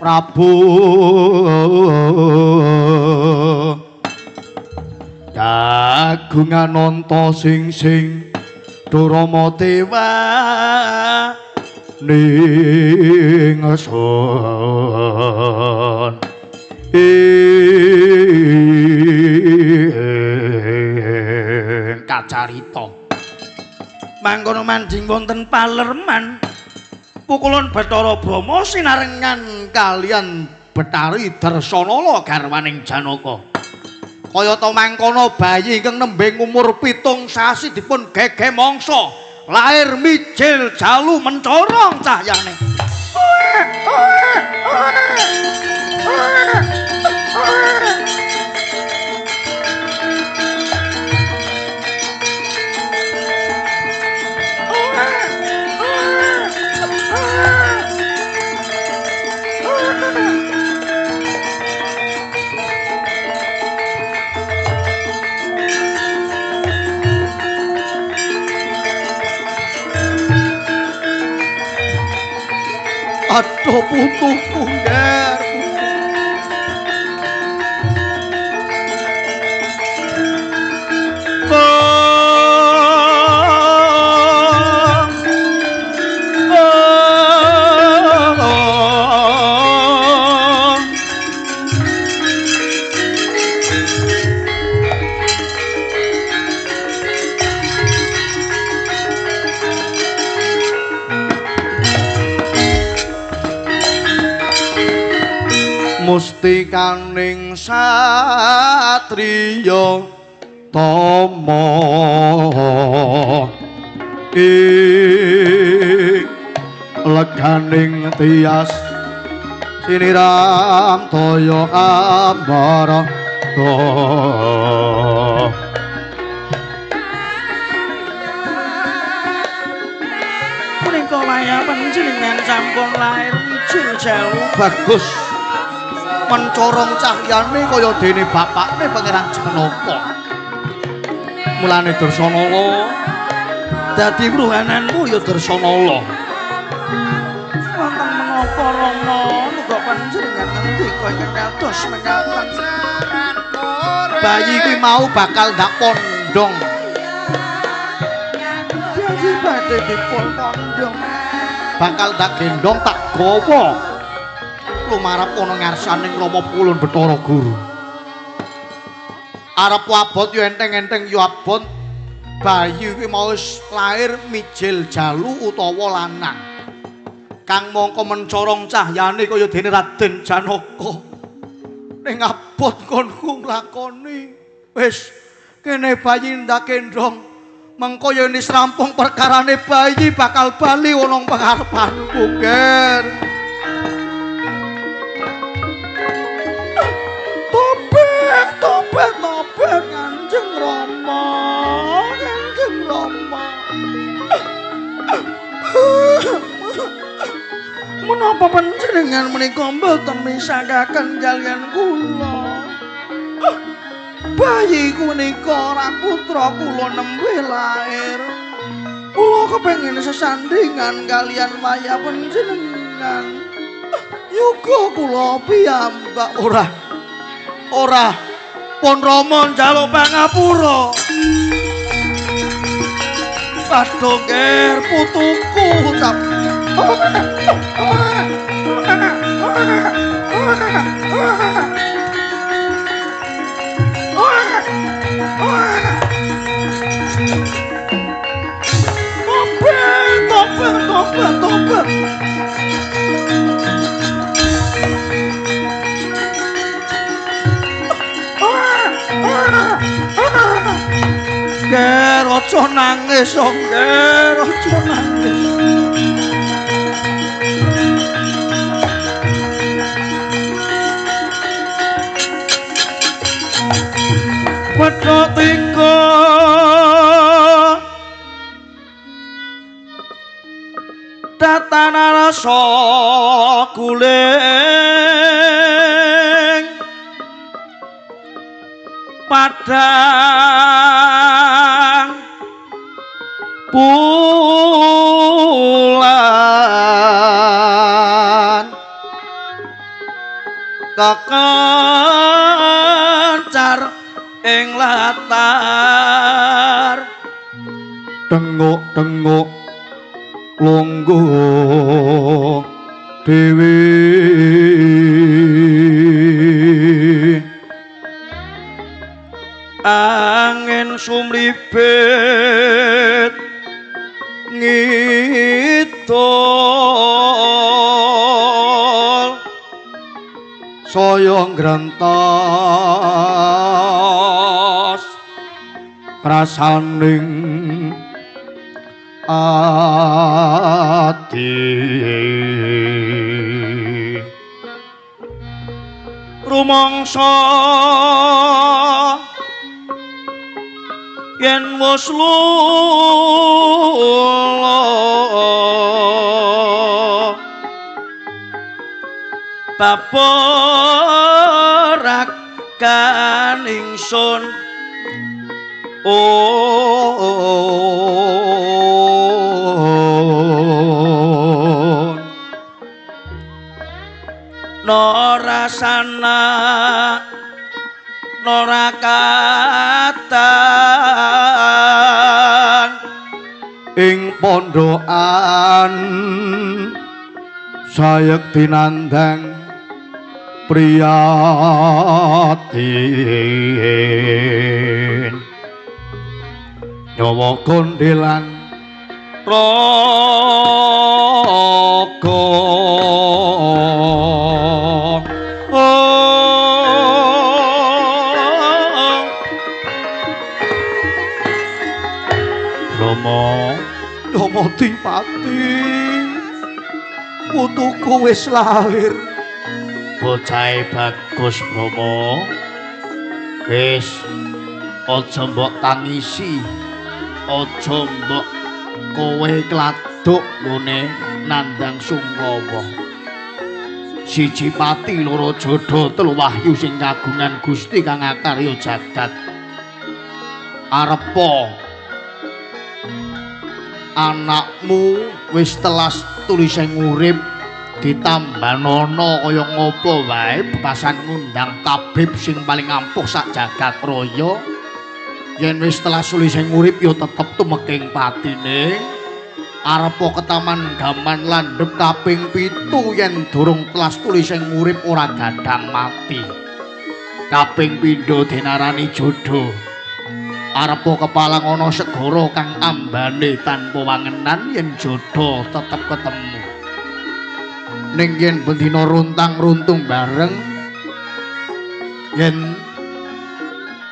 Prabu kagungan anta sing sing Durama dewa ning sun ing kacarita mangkono manjing wonten palerman pukulun Bathara Brahma sinarengan kalian Bathari Darsanala garwaning Janaka. Kayata mangkono bayi ingkang nembe umur 7 sasi dipun gege mangsa, lair mijil jalu mencorong cahyane. Aduh putuku, Nger. Mustikaning satriya tama ing leganing tias Siniram toyo ambara. Punika wayah panjenengan sampun lair mijil jalu. Bagus. Mencorong cahyane kaya dene bapakne Pangeran Janaka. Mulane Darsanala dadi ruhananmu ya Darsanala. Wonten menapa Rama muga panjenengan ngendika ingkang kados mekaten. Bayi kuwi mau bakal ndak pondong. Bayi badhe dipun pondong. Bakal tak gendong tak gawa lumarep ana ngarsaning Rama Pulun Bathara Guru. Arep abot ya enteng-enteng ya abot. Bayi kuwi mau wis lair mijil jalu utawa lanang. Kang mongko mencorong cahyane kaya dene Raden Janaka. Ning abot konku nglakoni. Wis kene bayi ndak gendong. Mengko yen wis rampung perkarane bayi bakal bali ana pangarepanku, Ger. Tobat, tobat, tobat Kanjeng Rama, Kanjeng Rama. Menapa panjenengan menika mboten misakaken kaliyan kula? Bayi punika ora putra kula nembe lair. Kula kepengin sesandhingan kaliyan wayah panjenengan. Yoga kula piyambak ora. Ora. Pun Rama njaluk pangapura. Aduh ger putuku ucap. Tobat, tobat, tobat, tobat. Ger, aja nangis, ger, aja nangis. Wedhok tiga datana rasa guling padang bulan kekencar ing latar tengok-tengok lungguh dhewe angin sumribet ngidul saya ngrentas krasaning ati rumangsa yen wis lula baborakan ingsun no rasana no rakatan ing pondokan sayekti nandang priyatin nyawa gondelan raga. Rama Rama Dipati putuku wis lahir. Bocahe bagus Bromo. Wis aja mbok tangisi. Aja mbok kowe kladuk ngene nandhang sungkawa. Siji pati loro jodho telu wahyu sing kagungan Gusti kang akarya jagat. Arepa anakmu wis telas tulise ngurip ditambanono kaya ngopo wae bekasan ngundang tabib sing paling ampuh sak jagat raya. Yen wis telas tulise ngurip ya tetep tumeking patine. Arepa ketaman gaman landhep kaping 7 yen durung telas tulise ngurip ora gadang mati. Kaping pindho denarani jodho. Arepa kepalang ana segara kang ambane tanpa wangenan yen jodho tetep ketemu. Ning yen bendina runtang-runtung bareng, yen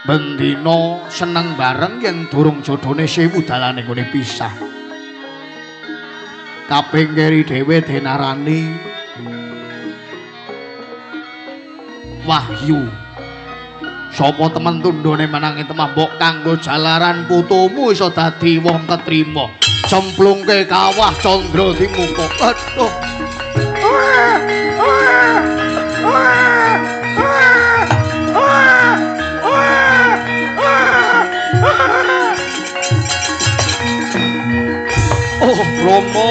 bendina seneng bareng, yen durung jodhone sewu dalane nggone pisah. Kaping keri dhewe denarani wahyu. Sapa temen tundhone menangi temambok kanggo jalaran putumu iso dadi wong ketrima. Cemplungke kawah candra dimuka. Aduh. Oh, Bromo,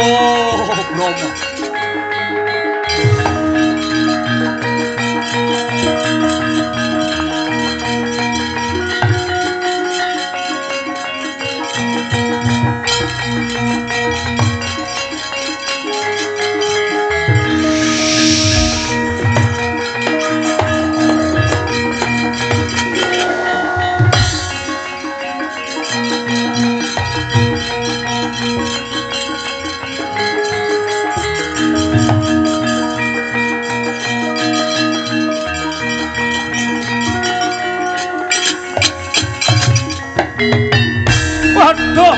Bromo. Waduh.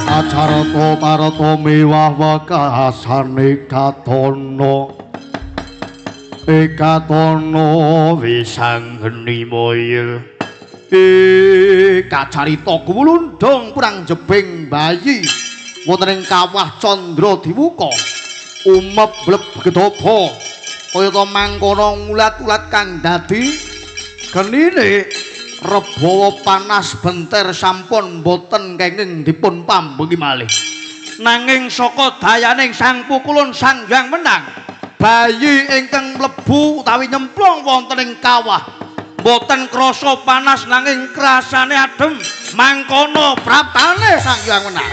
Acarata parata mewah wekasane katana ekatana wisanggeni moyo. Kacarita kuwulundhung kurang jebing bayi wonten ing kawah candra diwuka umep bleb gedaba kayata mangkono ngulat-ulat kang dadi genine rebawa panas benter sampun boten kenging dipun pambengi malih. Nanging saka dayaning sang pukulun Sang Hyang Wenang, bayi ingkang mlebu utawi nyemplung wonten ing kawah boten krasa panas nanging krasane adem. Mangkono praptane Sang Hyang Wenang.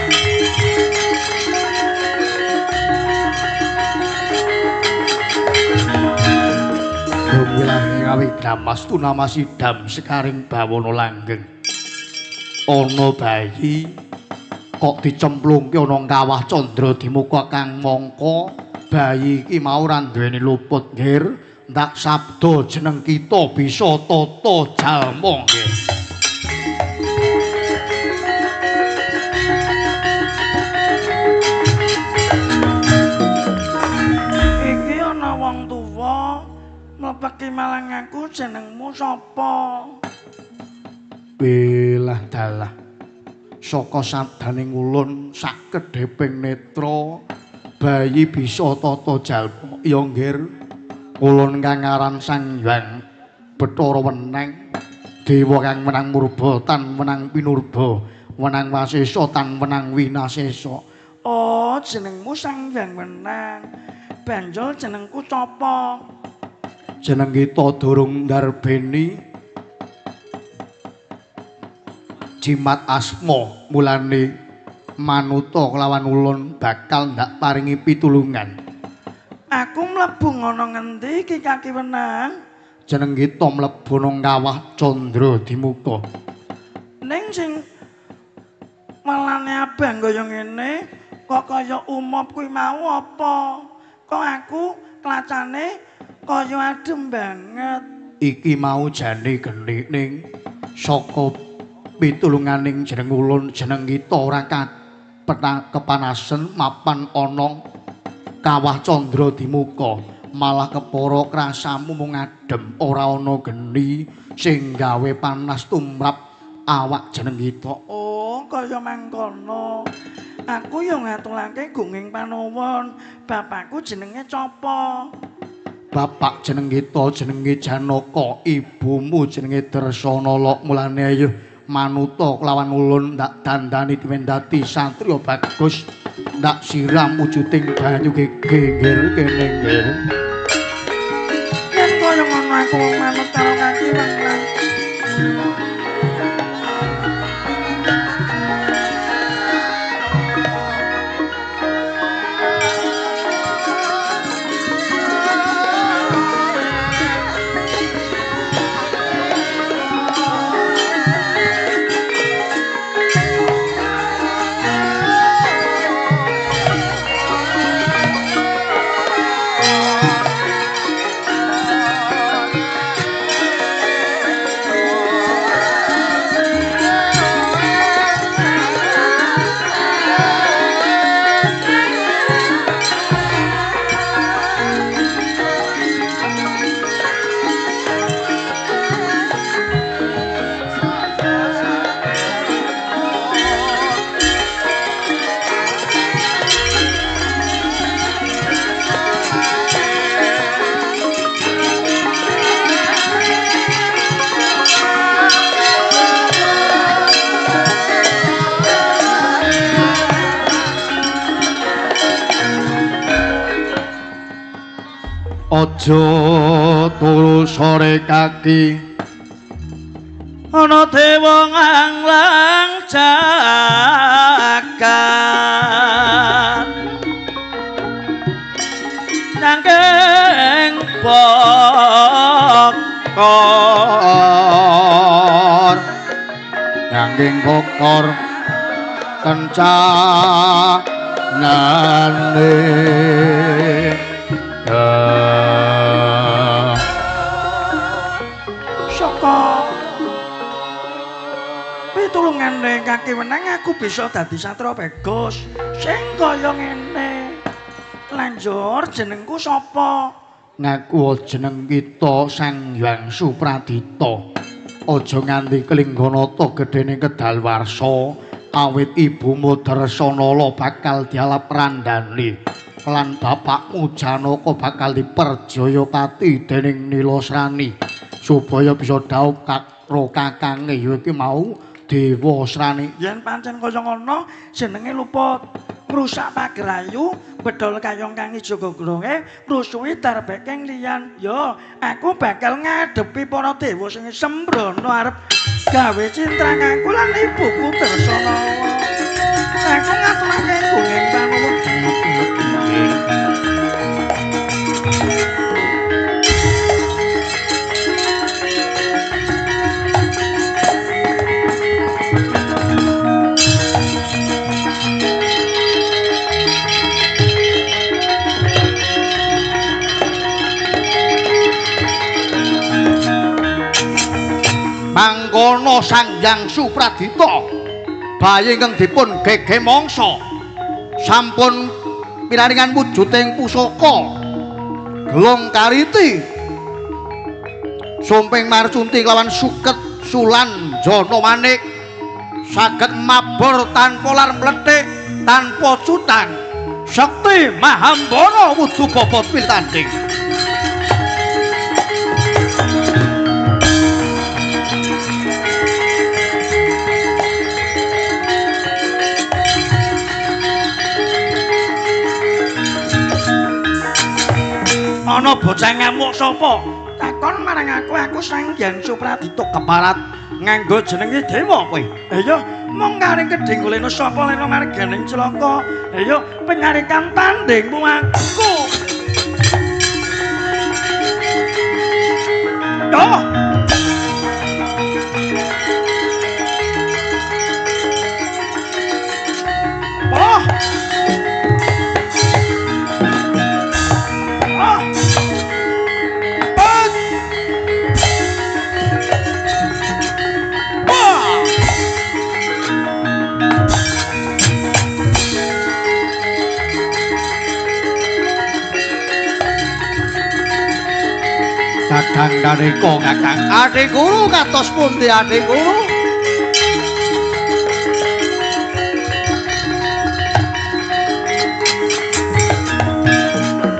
Awigdamastu namasidam sekaring bawana langgeng. Ana bayi kok dicemplungke ana kawah candra dimuka kang mangka bayi iki mau ora duweni luput nggir. Ndak sabda jeneng kita bisa tata jalma nggih. Iki ana wong tuwa mlepeki malang aku, jenengmu sapa? Belah dalah. Saka sabdaning ulun sakedheping netra bayi bisa tata jalma. Ya nggir, ulun kang aran Sang Hyang Bathara Weneng, dewa kang wenang murba tan wenang pinurba, wenang wasesa tan wenang winasesa. Oh, jenengmu Sang Hyang Wenang. Banjur jenengku sapa? Jeneng kita durung ndarbeni jimat asma, mulane manuta kelawan ulun bakal ndak paringi pitulungan. Aku mlebu ngono ngendi iki Kaki Wenang? Jeneng kita mlebu nang kawah Candra Dimuka. Ning sing welane abang kaya ngene kok kaya umop kuwi mau apa? Kok aku klacane kaya adem banget. Iki mau jane geni ning saka pitulunganing jeneng ulun, jeneng kita ora kepanasen mapan ana kawah Candra Dimuka, malah kepara krasamu mung adem, ora ana geni sing gawe panas tumrap awak jeneng kita. Oh, kaya mangkono. Aku yo ngaturake gunging panuwun. Bapakku jenenge sapa? Bapak jeneng kita jenenge Janaka, ibumu jenenge Dresanala. Mulane ayo manuta kelawan ulun ndak dandani diwendati satriya bagus, ndak siram wujuding banyu geger kene nggih. Yen kaya ngono aku manut karo Kaki Wenang. Aja turu sore kaki ana dewa nganglang jagat nanging bokor, nanging bokor kencanane. Saka pitulungane Kaki Wenang aku bisa dadi satria bagus sing kaya ngene. Lanjur jenengku sapa? Ngaku jeneng kita Sang Hyang Supradita. Aja nganti kelingganata gedene kedalwarsa, awit ibumu Dresanala bakal dialap randane lan bapakmu Janaka bakal diperjayapati dening Nilasrani supaya bisa dhaup karo kakange ya iki mau Dewa Srani. Yen pancen kaya ngono jenenge luput ngrusak pagerayu, bedol kayong kang ijo gogronge, ngrusuhi darbekeng liyan. Yo, aku bakal ngadepi para dewa sing sembrono arep gawe cintrang aku lan ibuku Dresanala. Aku ngaturake gunging panuwun. Mangkono Sang Hyang Supradita, bayi ingkang dipun gege mangsa sampun pinaringan wujuding pusaka Gelong Kariti sumping marcunti kelawan suket sulan jana manik Saged mabur tanpa lar mlethik, tanpa cutang. Sekti Mahambara wudu bobot pitanding. Ana bocah ngamuk sapa? Takon marang aku, aku Sang Hyang Supradita keparat nganggo jenenge dewa kowe. Iya, mung karing kedhing kulino sapa lena marganing cilaka. Iya, penyarikan tandingmu aku. Doh. Oh. Oh. Kakang kaneka kakang Adi Guru kados pundi Adi Guru?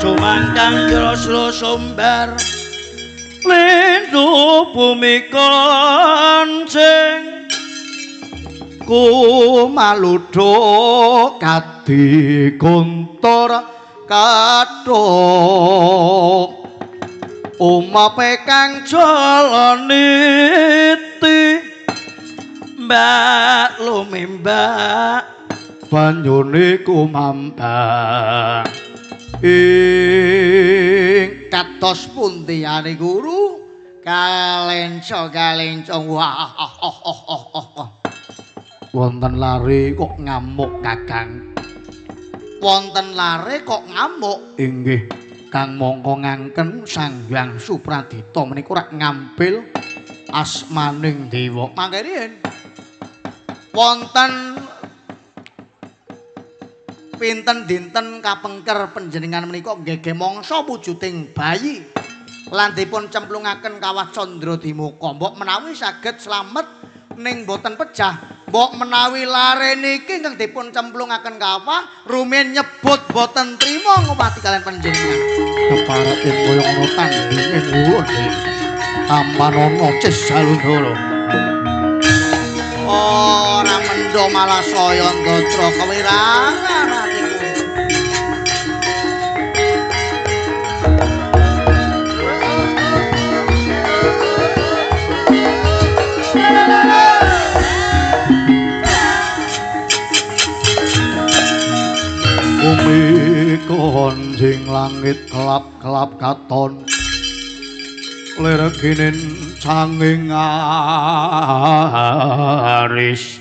Cumangkang jrosro sumbar lindu bumi kancing kumaludho kadi guntur kathuk umape kang jalaniti mbak lumimbak banyune kumambang ing kados pundi Adi Guru? Kalenco kalenco wah oh oh oh oh oh. Wonten lare kok ngamuk kakang. Wonten lare kok ngamuk. Inggih. Kang mongko ngangken Sang Hyang Supradita menika rak ngampil asmaning dewa. Mangke riyin wonten pinten dinten kapengker panjenengan menika nggege mangsa wujuding bayi lan dipun cemplungaken kawah Candra Dimuka. Mbok menawi saged slamet ning boten pejah. Mbok menawi lare niki ingkang dipun cemplungaken kawah rumiyin nyebut boten trima ngupati kalian panjenengan. Keparat yen kaya ngono tandinge ulun tampanana Cis Jalundara. Ora mendho malah saya ndatra kewirangan atiku. Bumi konjing langit kelap-kelap katon lerginin canging aris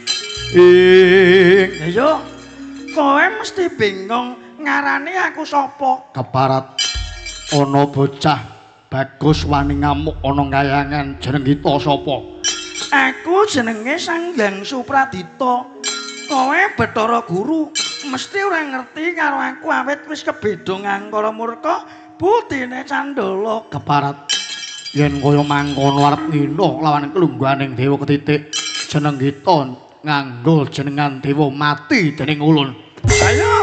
ing. Iya, kowe mesti bingung ngarani aku sapa? Keparat ana bocah bagus wani ngamuk ana kayangan jeneng kita sapa? Aku jenenge Sang Hyang Supradita. Kowe Bathara Guru mesti ora ngerti karo aku awit wis kebeda ngangkara murka putine candala. Keparat yen kaya mangkono arep ngino lawan kelungguhaning dewa ketitik jeneng kita nganggo jenengan dewa mati dening ulun. Ayo.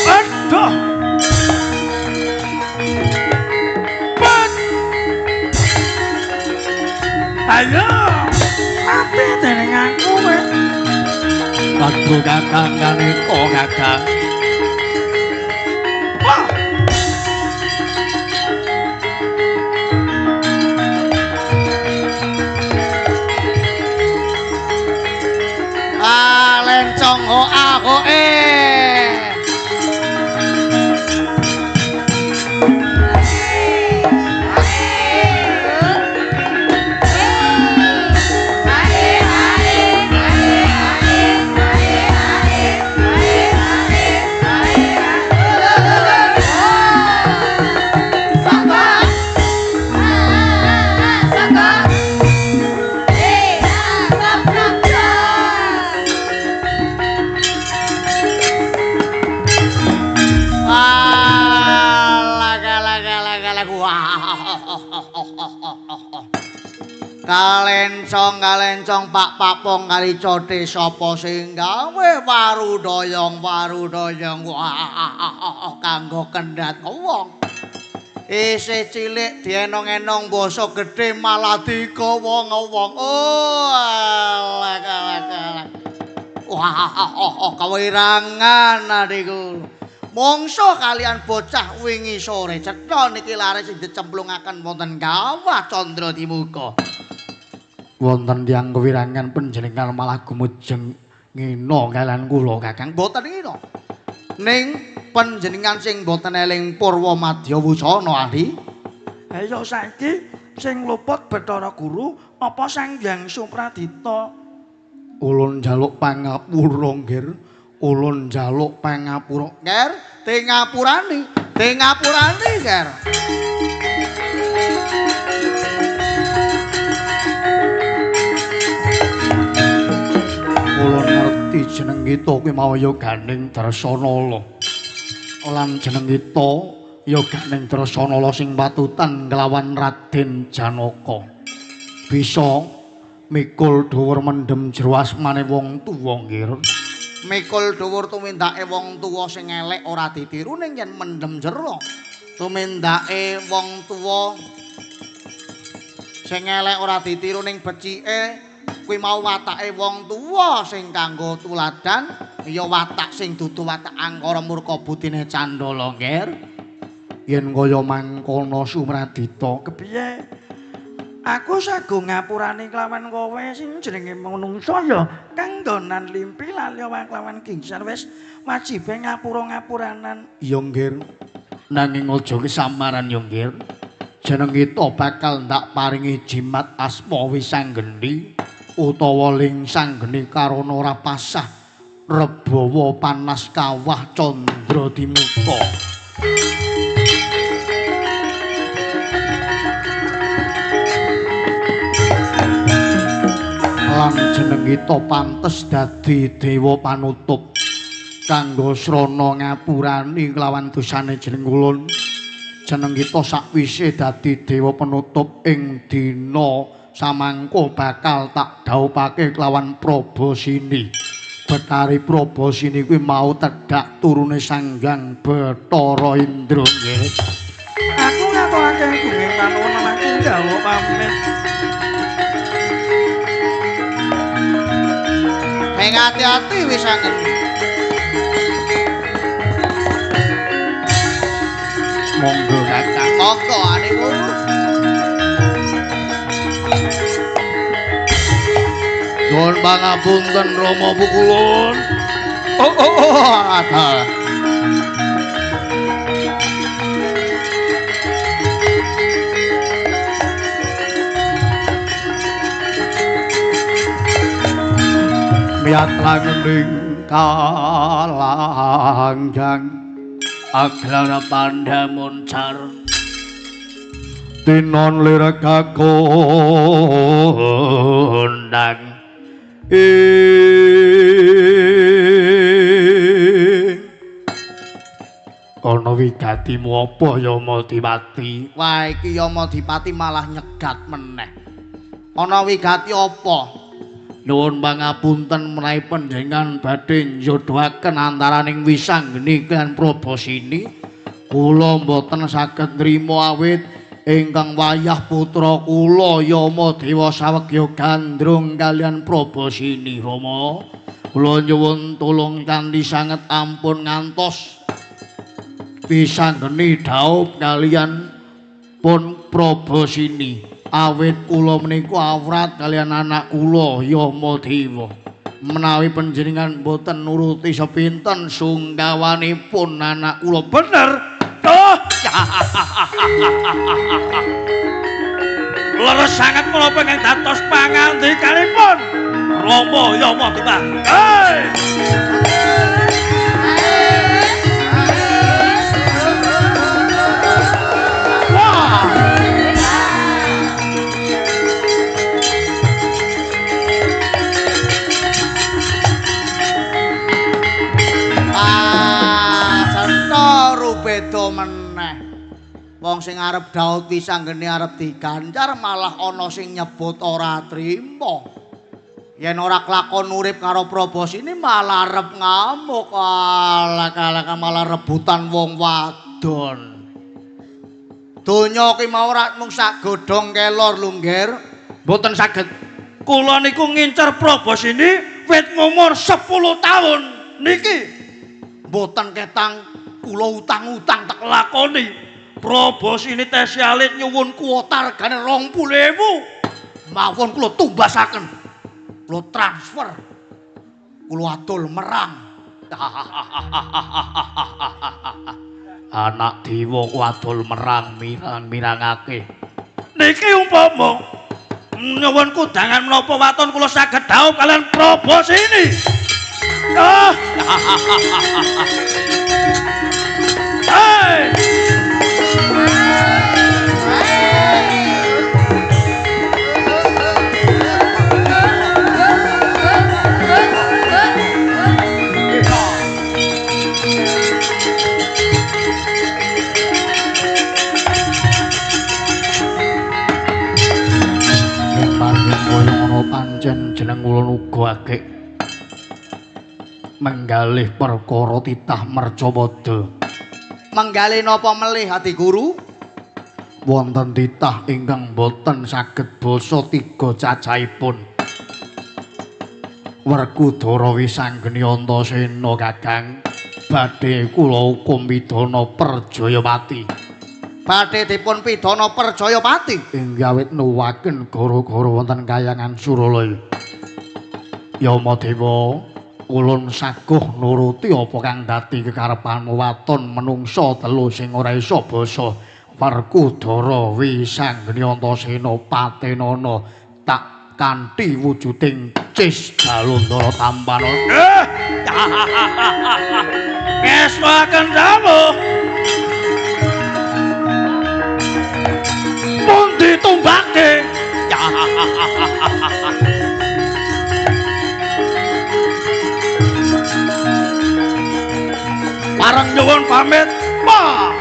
Aduh. Ayo. Mati dening aku kowe. Aduh kakang kaneka kakang. Wah. Ah, lencong ho a ho e. Wah. Kalencong kalencong pak papong kali cote sapa sing gawe warudoyong warudoyong wah kanggo kendhat wong. Isih cilik dienong-enong basa gedhe malah digawa wong. Oh alak alak alak. Wah kawirangan adikku. Mongso kalian bocah wingi sore cetha niki lare sing dicemplungaken wonten kawah Candra Dimuka. Wonten tiyang kewirangan panjenengan malah gumujeng ngina kalian kula Kakang. Mboten ngina. Ning panjenengan sing mboten eling Purwa Madya Wusana ahli. Ha ya saiki sing luput Bathara Guru apa Sang Hyang Supradita? Ulun njaluk pangapura nggih. Ulun njaluk pangapura. Nger, te ngapurani, te ngapurani, Nger. Ulun ngerti jeneng kita kuwi mau ya Ganing Dresanala. Lan jeneng kita ya Ganing Dresanala sing patutan kelawan Raden Janaka. Bisa mikul dhuwur mendem jero asmane wong tuwa nggih. Mikul dhuwur tumindake wong tuwa sing elek ora ditiru ning yen mendem jero. Tumindake wong tuwa sing elek ora ditiru ning becike kuwi mau watake wong tuwa sing kanggo tuladan ya watak sing dudu watak angkara murka budine candala nggih. Yen kaya mangkono Sumradita kepiye? Aku sago ngapurani kelawan kowe sing jenenge manungsa ya kang donan limpi lali kelawan gingser wis wajibe ngapura-ngapuranan. Iya nggih. Nanging aja kesamaran ya nggih. Jeneng kita bakal ndak paringi jimat asma Wisanggeni utawa ling sanggeni karana ora pasah rebawa panas kawah Candra Dimuka. Lan jeneng kita pantes dadi dewa panutup kanggo srana ngapurani kelawan dosane jeneng ulun. Jeneng kita sakwise dadi dewa penutup ing dina samangko bakal tak dhaupake kelawan Prabasini. Betari Prabasini kuwi mau tedhak turune Sang Hyang Bathara Indra nggih. Aku ngaturake gunging panuwun aku njaluk pamit. Sing ati-ati wis angen. Monggo Kakang. Monggo adikku. Nuwun pangapunten Rama Pukulun. Oh oh oh ada. Miyat langening kalanggang aglara pandhamuncar tinon lir kakondang ana wigatimu apa Yamadipati? Wah iki Yamadipati malah nyegat meneh. Ana wigati apa? Nuwun pangapunten menawi panjenengan badhe njodohaken antaraning Wisanggeni lan Prabasini. Kula mboten saged nrima awit ingkang wayah putra kula Yamadewa sawegya gandrung kalian Prabasini. Rama, kula nyuwun tulung kanthi sanget ampun ngantos Wisanggeni dhaup kalian pun Prabasini. Awit kula menika awrat kalian anak kula Yamadewa. Menawi panjenengan mboten nuruti sepinten sungkawanipun anak kula. Bener. Tuh. Leres sanget kula pengen dados pangandikanipun Rama Yamadewa. Hei. Wah. Beda meneh. Wong sing arep daut wisanggeni arep diganjar malah ana sing nyebut ora trima. Yen ora kelakon urip karo Probosini malah arep ngamuk. Alah kalah malah rebutan wong wadon. Donya ki mau ora mung sak godhong kelor lho, Ngger. Mboten saged. Kula niku ngincer Probosini wit ngumur 10 taun niki. Mboten ketang kula utang-utang tak lakoni. Probosini tesih alit nyuwun kuota regane 20.000. Mawon kula tumbasaken. Kula transfer. Kula adol merang. Anak dewa ku adol merang mirang-mirangake. Niki umpama nyuwun kudangan menapa waton kula saged dhaup kalian Probosini. Ah. Hey. Pancen jeneng ulun uga akeh menggalih perkara titah mercapada. Menggalih napa melih Adi Guru? Wonten titah ingkang boten saged basa tiga cacahipun. Werkudara Wisanggeni Antasena Kakang badhe kula hukum pidana Perjayapati. Badhe dipun pidana Perjayapati ing awit nuwaken gara-gara wonten kayangan Suralaya. Yamadewa, ulun saguh nuruti apa kang dadi kekarepanmu waton menungsa telu sing ora iso basa. Werkudara Wisanggeni Antasena patenana tak kanthi wujuding cis Jalandhara tampana. Ngestoaken dawuh. Pundi tumbake? Pareng nyuwun pamit. Pa.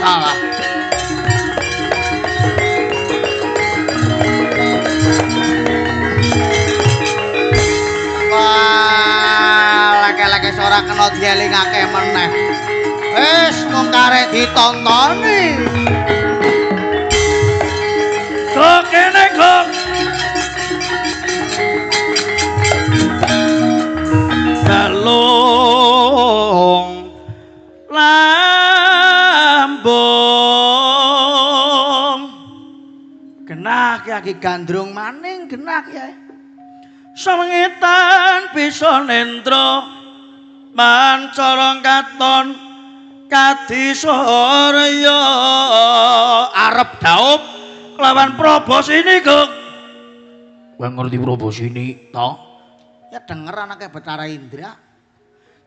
Salah. Wah, laki-laki ora kena dielingake meneh. Wis mung karek ditontoni. Kok kene kok. Galung lambung. Genah ki gandrung maning genah ya. Sewengitan bisa nendra mancara katon kadisurya arep daup lawan Probosini kok. Kowe ngerti Probosini to? Ya denger anake Bathara Indra.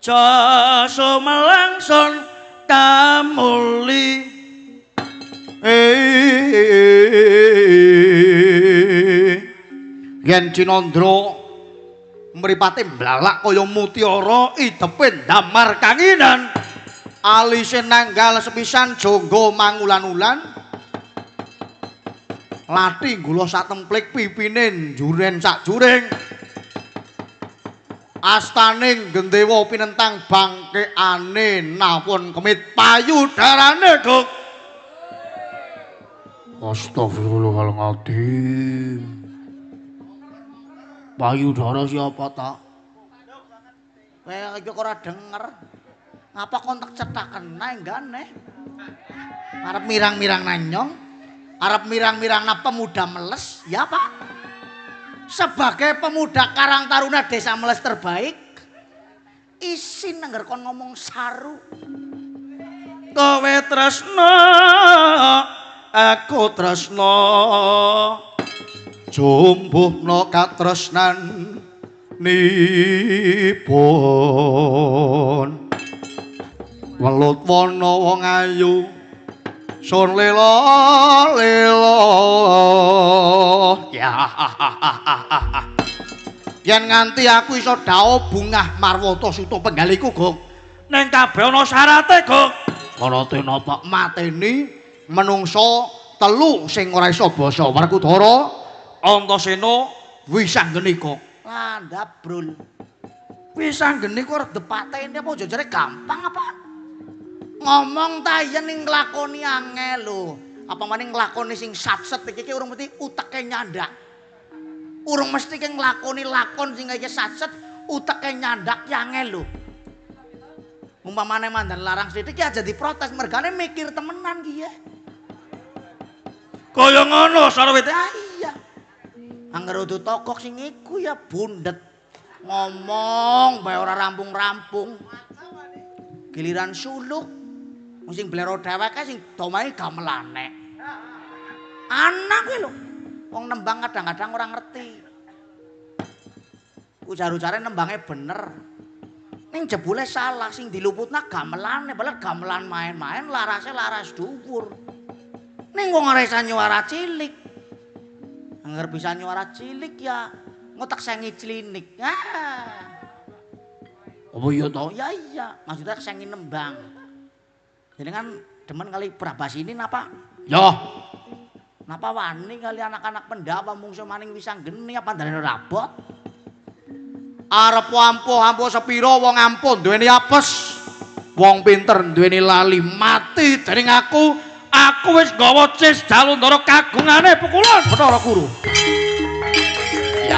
Jasa melangsun kamuli. Yen Cinandra mripate mblalak kaya mutiara idepe ndamar kanginan. Alise nanggal sepisan jonggo mangulan-ulan. Lathi gula sak templik pipine njuren sak juring. Astaning gendewa pinentang bangkeane nawon kemit payudarane Guk. Astagfirullahaladzim. Payudara siapa tak? Kowe iki kok ora denger. Ngapa kon tak cethaken nae enggane? Arep mirang-mirang nanyong, arep mirang-mirang na pemuda Meles, ya Pak? Sebagai pemuda Karang Taruna Desa Meles terbaik, isin angger kon ngomong saru. Kowe tresno, aku tresno. Jumbuhna katresnan nipun. Welut wana wong ayu sun lela lela. Ya. Yen nganti aku iso dhaup bungah Marwata Suta penggaliku, Gong. Ning kabeh ana syarate, Gong. Syarate napa? Mateni menungsa telu sing ora iso basa Werkudara, Antasena, Wisanggeni, Gong. Landhap, Brul. Wisanggeni ku arep dipateni apa jajare gampang apa? Ngomong ta yen ning nglakoni angel lho. Apa maning nglakoni sing satset iki ki urung mesti uteke nyandak. Urung mesti ki nglakoni lakon sing kaya satset uteke nyandak ki angel lho. Umpamane mandan larang sithik ki aja diprotes mergane mikir temenan ki ya. Kaya ngono Sarwiti. Ah iya. Angger udu tokok sing iku ya bundet. Ngomong bae ora rampung-rampung. Giliran suluk sing blero dheweke sing domahe gamelane. Anak kuwi lho. Wong nembang kadang-kadang ora ngerti. Ujar-ujare nembange bener. Ning jebule salah sing diluputna gamelane, padahal gamelan main-main larase laras dhuwur. Ning wong ora isa nyuara cilik. Angger bisa nyuara cilik ya ngotak sengi clinik. Ah. Apa iya to? Ya iya, maksudnya sengi nembang. Jenengan demen kali Prabasini napa? Ya. Napa wani kali anak-anak pendawa mungsu maning Wisanggeni apa ndalene rabot? Arep ampuh-ampuh sepira wong ampuh duweni apes. Wong pinter duweni lali mati dening aku. Aku wis nggawa cis Jalundara kagungane pukulan Bathara Guru. Ya.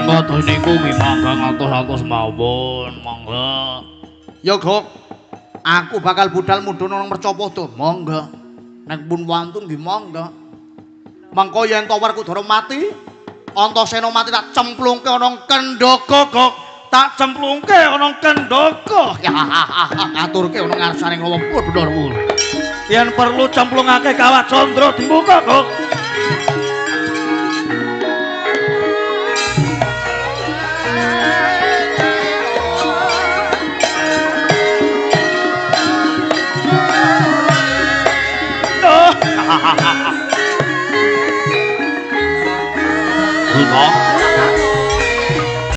Kados niku nggih mangga ngatos-atos mawon, mangga. Ya, Gok. Aku bakal budal mudhun nang Mercapada, mangga. Nek pun wantun nggih mangga. Mangko yen to Werkudara mati, Antasena mati tak cemplungke ana Kendhaga, Gok. Tak cemplungke ana Kendhaga. Ya, aturke ana ngarsane Rawa Bathara Guru. Yen perlu cemplungake Kawah Candra dimuka, Gok. Rudolf.